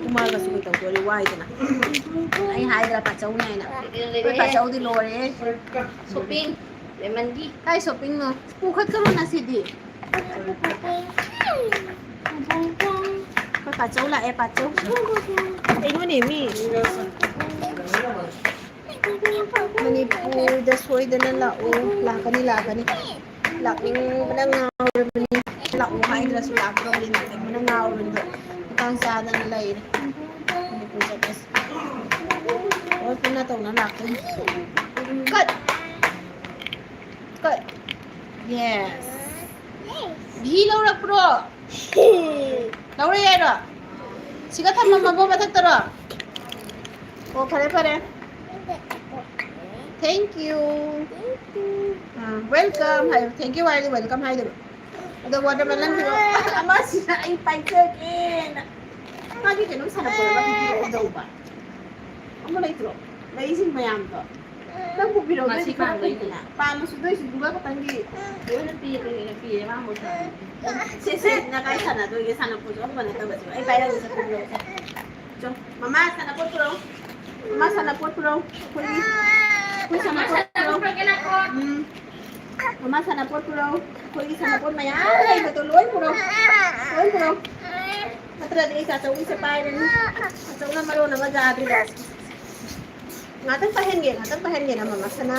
ꯀꯨꯝꯃꯛꯑꯒꯁꯨ ꯀꯩ ꯇꯧꯗꯣꯔꯤ, ꯋꯥꯏꯗꯅ꯫ ꯑꯩ ꯍꯥꯏꯗ꯭ꯔꯥ ꯄꯥꯆꯧꯅꯦ ꯍꯥꯏꯅ? ꯑꯩꯈꯣꯏ ꯄꯥꯆꯧꯗꯤ ꯂꯣꯏꯔꯦ꯫ Shopping, lemon tea꯫ ꯀꯥꯏ shoppingꯅꯣ? ꯄꯨꯈꯠꯀꯅꯨ ꯉꯁꯤꯗꯤ꯫ ꯑꯩꯈꯣꯏ ꯄꯥꯆꯧ ꯂꯥꯛꯑꯦ, ꯄꯥꯆꯧ꯫ ꯀꯩꯅꯣꯅꯦ ꯃꯤ꯫ ꯃꯅꯤꯄꯨꯔꯗ ꯁꯣꯏꯗꯅ ꯂꯥꯛꯎ꯫ ꯂꯥꯛꯀꯅꯤ, ꯂꯥꯛꯀꯅꯤ꯫ ꯂꯥꯛꯅꯤꯡꯕꯅ ꯉꯥꯎꯔꯕꯅꯤ꯫ ꯂꯥꯛꯎ ꯍꯥꯏꯗ꯭ꯔꯁꯨ ꯂꯥꯛꯇꯧꯔꯤ꯫ ꯂꯥꯛꯅꯤꯡꯕꯅ ꯉꯥꯎꯔꯕꯅꯤ꯫ ꯃꯇꯥꯡ ꯆꯥꯗꯅ ꯂꯩꯔꯦ꯫ ꯃꯅꯤꯄꯨꯔ ꯆꯠꯄꯁꯦ꯫ ꯍꯣꯏ, ꯄꯨꯟꯅ ꯇꯧꯅ ꯂꯥꯛꯇꯣꯏꯅꯤ꯫ Cut꯫ Cut꯫ Yes꯫ ꯘꯤ ꯂꯧꯔꯛꯄ꯭ꯔꯣ? ꯂꯧꯔꯛꯑꯦ ꯍꯥꯏꯔꯣ? ꯁꯤꯒ ꯊꯝꯃꯝꯃꯕꯣ ꯃꯊꯛꯇꯔꯣ? ꯑꯣ, ꯐꯔꯦ, ꯐꯔꯦ꯫ Thank you꯫ ꯑꯥ, welcome ꯍꯥꯏꯌꯨ꯫ Thank you ꯍꯥꯏꯔꯗꯤ welcome ꯍꯥꯏꯗꯣꯏꯕ꯫ ꯑꯗꯣ watermelon ꯄꯤꯔꯛꯑꯣ꯫ ꯑꯃꯁꯤꯅ ꯑꯩ ꯄꯥꯏꯖꯒꯦꯅ꯫ ꯃꯥꯗꯤ ꯀꯩꯅꯣꯝ ꯁꯥꯟꯅꯄꯣꯠ ꯑꯃ ꯄꯤꯕꯤꯔꯛꯑꯣ ꯇꯧꯕ꯫ ꯑꯃ ꯂꯩꯇ꯭ꯔꯣ? ꯂꯩꯁꯤꯡ ꯃꯌꯥꯝꯗꯣ꯫ ꯅꯪ ꯄꯨꯕꯤꯔꯛꯑꯣ, ꯃꯁꯤ ꯅꯣꯏꯗꯤ ꯈꯔ ꯄꯥꯝꯕꯩꯗꯨꯅ꯫ ꯐꯩꯗꯅ꯫ ꯄꯥꯝꯃꯁꯨ ꯅꯣꯏꯁꯤꯡꯗꯨꯒ ꯈꯇꯪꯗꯤ꯫ ꯂꯣꯏꯅ ꯄꯤꯔꯦ, ꯂꯣꯏꯅ ꯄꯤꯔꯦ, ꯃꯥ ꯃꯣꯏ ꯁꯥꯟꯅ꯫ ꯁꯦ, ꯁꯦ, ꯅ ꯀꯥꯏ ꯁꯥꯟꯅꯗꯣꯏꯒꯦ? ꯁꯥꯟꯅꯄꯣꯠꯁꯨ ꯑꯃꯠꯇ ꯅꯠꯇꯕꯁꯤꯕꯨ꯫ ꯑꯩ ꯄꯥꯏꯔꯝꯒꯦ, ꯁꯦ, ꯄꯨꯕꯤꯔꯛꯑꯣ, ꯁꯦ꯫ ꯆꯣ, ꯃꯃꯥ ꯁꯥꯟꯅꯄꯣꯠ ꯄꯨꯔꯛꯑꯣ꯫ ꯃꯃꯥ ꯁꯥꯟꯅꯄꯣꯠ ꯄꯨꯔꯛꯑꯣ꯫ ꯑꯩꯈꯣꯏꯒꯤ, ꯑꯩꯈꯣꯏ ꯁꯥꯟꯅꯄꯣꯠ ꯄꯨꯔꯛꯑꯣ꯫ ꯎꯝ꯫ ꯃꯃꯥ ꯁꯥꯟꯅꯄꯣꯠ ꯄꯨꯔꯛꯑꯣ꯫ ꯑꯩꯈꯣꯏꯒꯤ ꯁꯥꯟꯅꯄꯣꯠ ꯃꯌꯥꯝ ꯂꯩꯕꯗꯣ ꯂꯣꯏ ꯄꯨꯔꯛꯑꯣ꯫ ꯂꯣꯏ ꯄꯨꯔꯛꯑꯣ꯫ ꯅꯠꯇ꯭ꯔꯗꯤ ꯑꯩ ꯇꯥꯆꯧꯒꯤꯁꯦ ꯄꯥꯏꯔꯅꯤ꯫ ꯇꯥꯆꯧꯅ ꯃꯔꯣꯟ ꯑꯃ ꯌꯥꯗ꯭ꯔꯤꯕ꯫ ꯉꯥꯛꯇꯪ ꯄꯥꯏꯍꯟꯒꯦ, ꯉꯥꯛꯇꯪ ꯄꯥꯏꯍꯟꯒꯦ ꯅꯃ ꯃꯁꯅꯥ꯫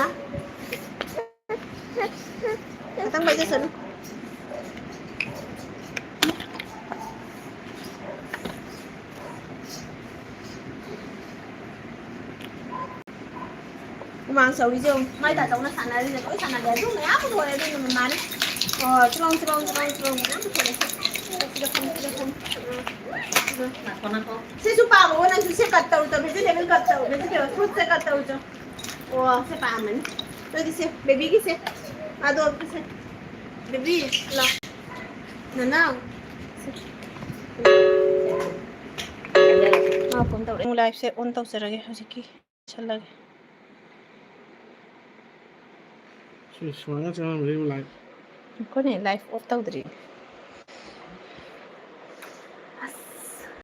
ꯉꯥꯛꯇꯪ ꯄꯥꯏꯖꯁꯅꯨ꯫ ꯍꯨꯃꯥꯡ ꯁꯧꯔꯤꯁꯦ ꯌꯦꯡꯉꯨ꯫ ꯃꯥꯏ ꯇꯥꯆꯧꯅ ꯁꯥꯟꯅꯔꯤꯁꯦ ꯂꯣꯏ ꯁꯥꯟꯅꯔꯦ꯫ ꯑꯗꯨ ꯃꯌꯥꯝ ꯄꯨꯊꯣꯔꯛꯑꯦ, ꯑꯗꯨ ꯃꯃꯥꯅ꯫ ꯑꯣ, ꯆ꯭ꯔꯣꯡ, ꯆ꯭ꯔꯣꯡ, ꯆ꯭ꯔꯣꯡ, ꯆ꯭ꯔꯣꯡ ꯃꯌꯥꯝ ꯄꯨꯊꯣꯔꯛꯑꯦ꯫ ꯁꯤꯗ ꯐꯝ, ꯁꯤꯗ ꯐꯝ꯫ ꯎꯝ꯫ ꯉꯥꯏꯈꯣ, ꯉꯥꯏꯈꯣ꯫ ꯁꯤꯁꯨ ꯄꯥꯝꯃꯣ ꯅꯪꯁꯨ꯫ ꯁꯦ, cut ꯇꯧꯔꯨ ꯆꯣ꯫ Vegetable cut ꯇꯧ꯫ Vegetable, fruit ꯁꯦ cut ꯇꯧꯔꯨ ꯆꯣ꯫ ꯑꯣ, ꯁꯦ ꯄꯥꯝꯃꯅꯤ꯫ ꯑꯗꯨꯗꯤ ꯁꯦ, baby ꯒꯤꯁꯦ꯫ ꯑꯗꯣ ꯑꯝꯇ ꯁꯦ꯫ Baby, ꯂꯥꯎ꯫ ꯅꯅꯥꯎ꯫ ꯁꯦ꯫ ꯃꯥ phone ꯇꯧꯔꯛꯑꯦ꯫ Live ꯁꯦ on ꯇꯧꯖꯔꯒꯦ ꯍꯧꯖꯤꯛꯀꯤ꯫ ꯂꯣꯏꯁꯜꯂꯒꯦ꯫ ꯁꯤ ꯁꯨꯃꯥꯏꯅ ꯆꯪꯉꯝꯃꯗꯤ ꯑꯃꯨꯛ ꯂꯥꯏ꯫ ꯑꯩꯈꯣꯏꯅ ꯂꯥꯏꯐ ꯑꯣꯐ ꯇꯧꯗ꯭ꯔꯤ꯫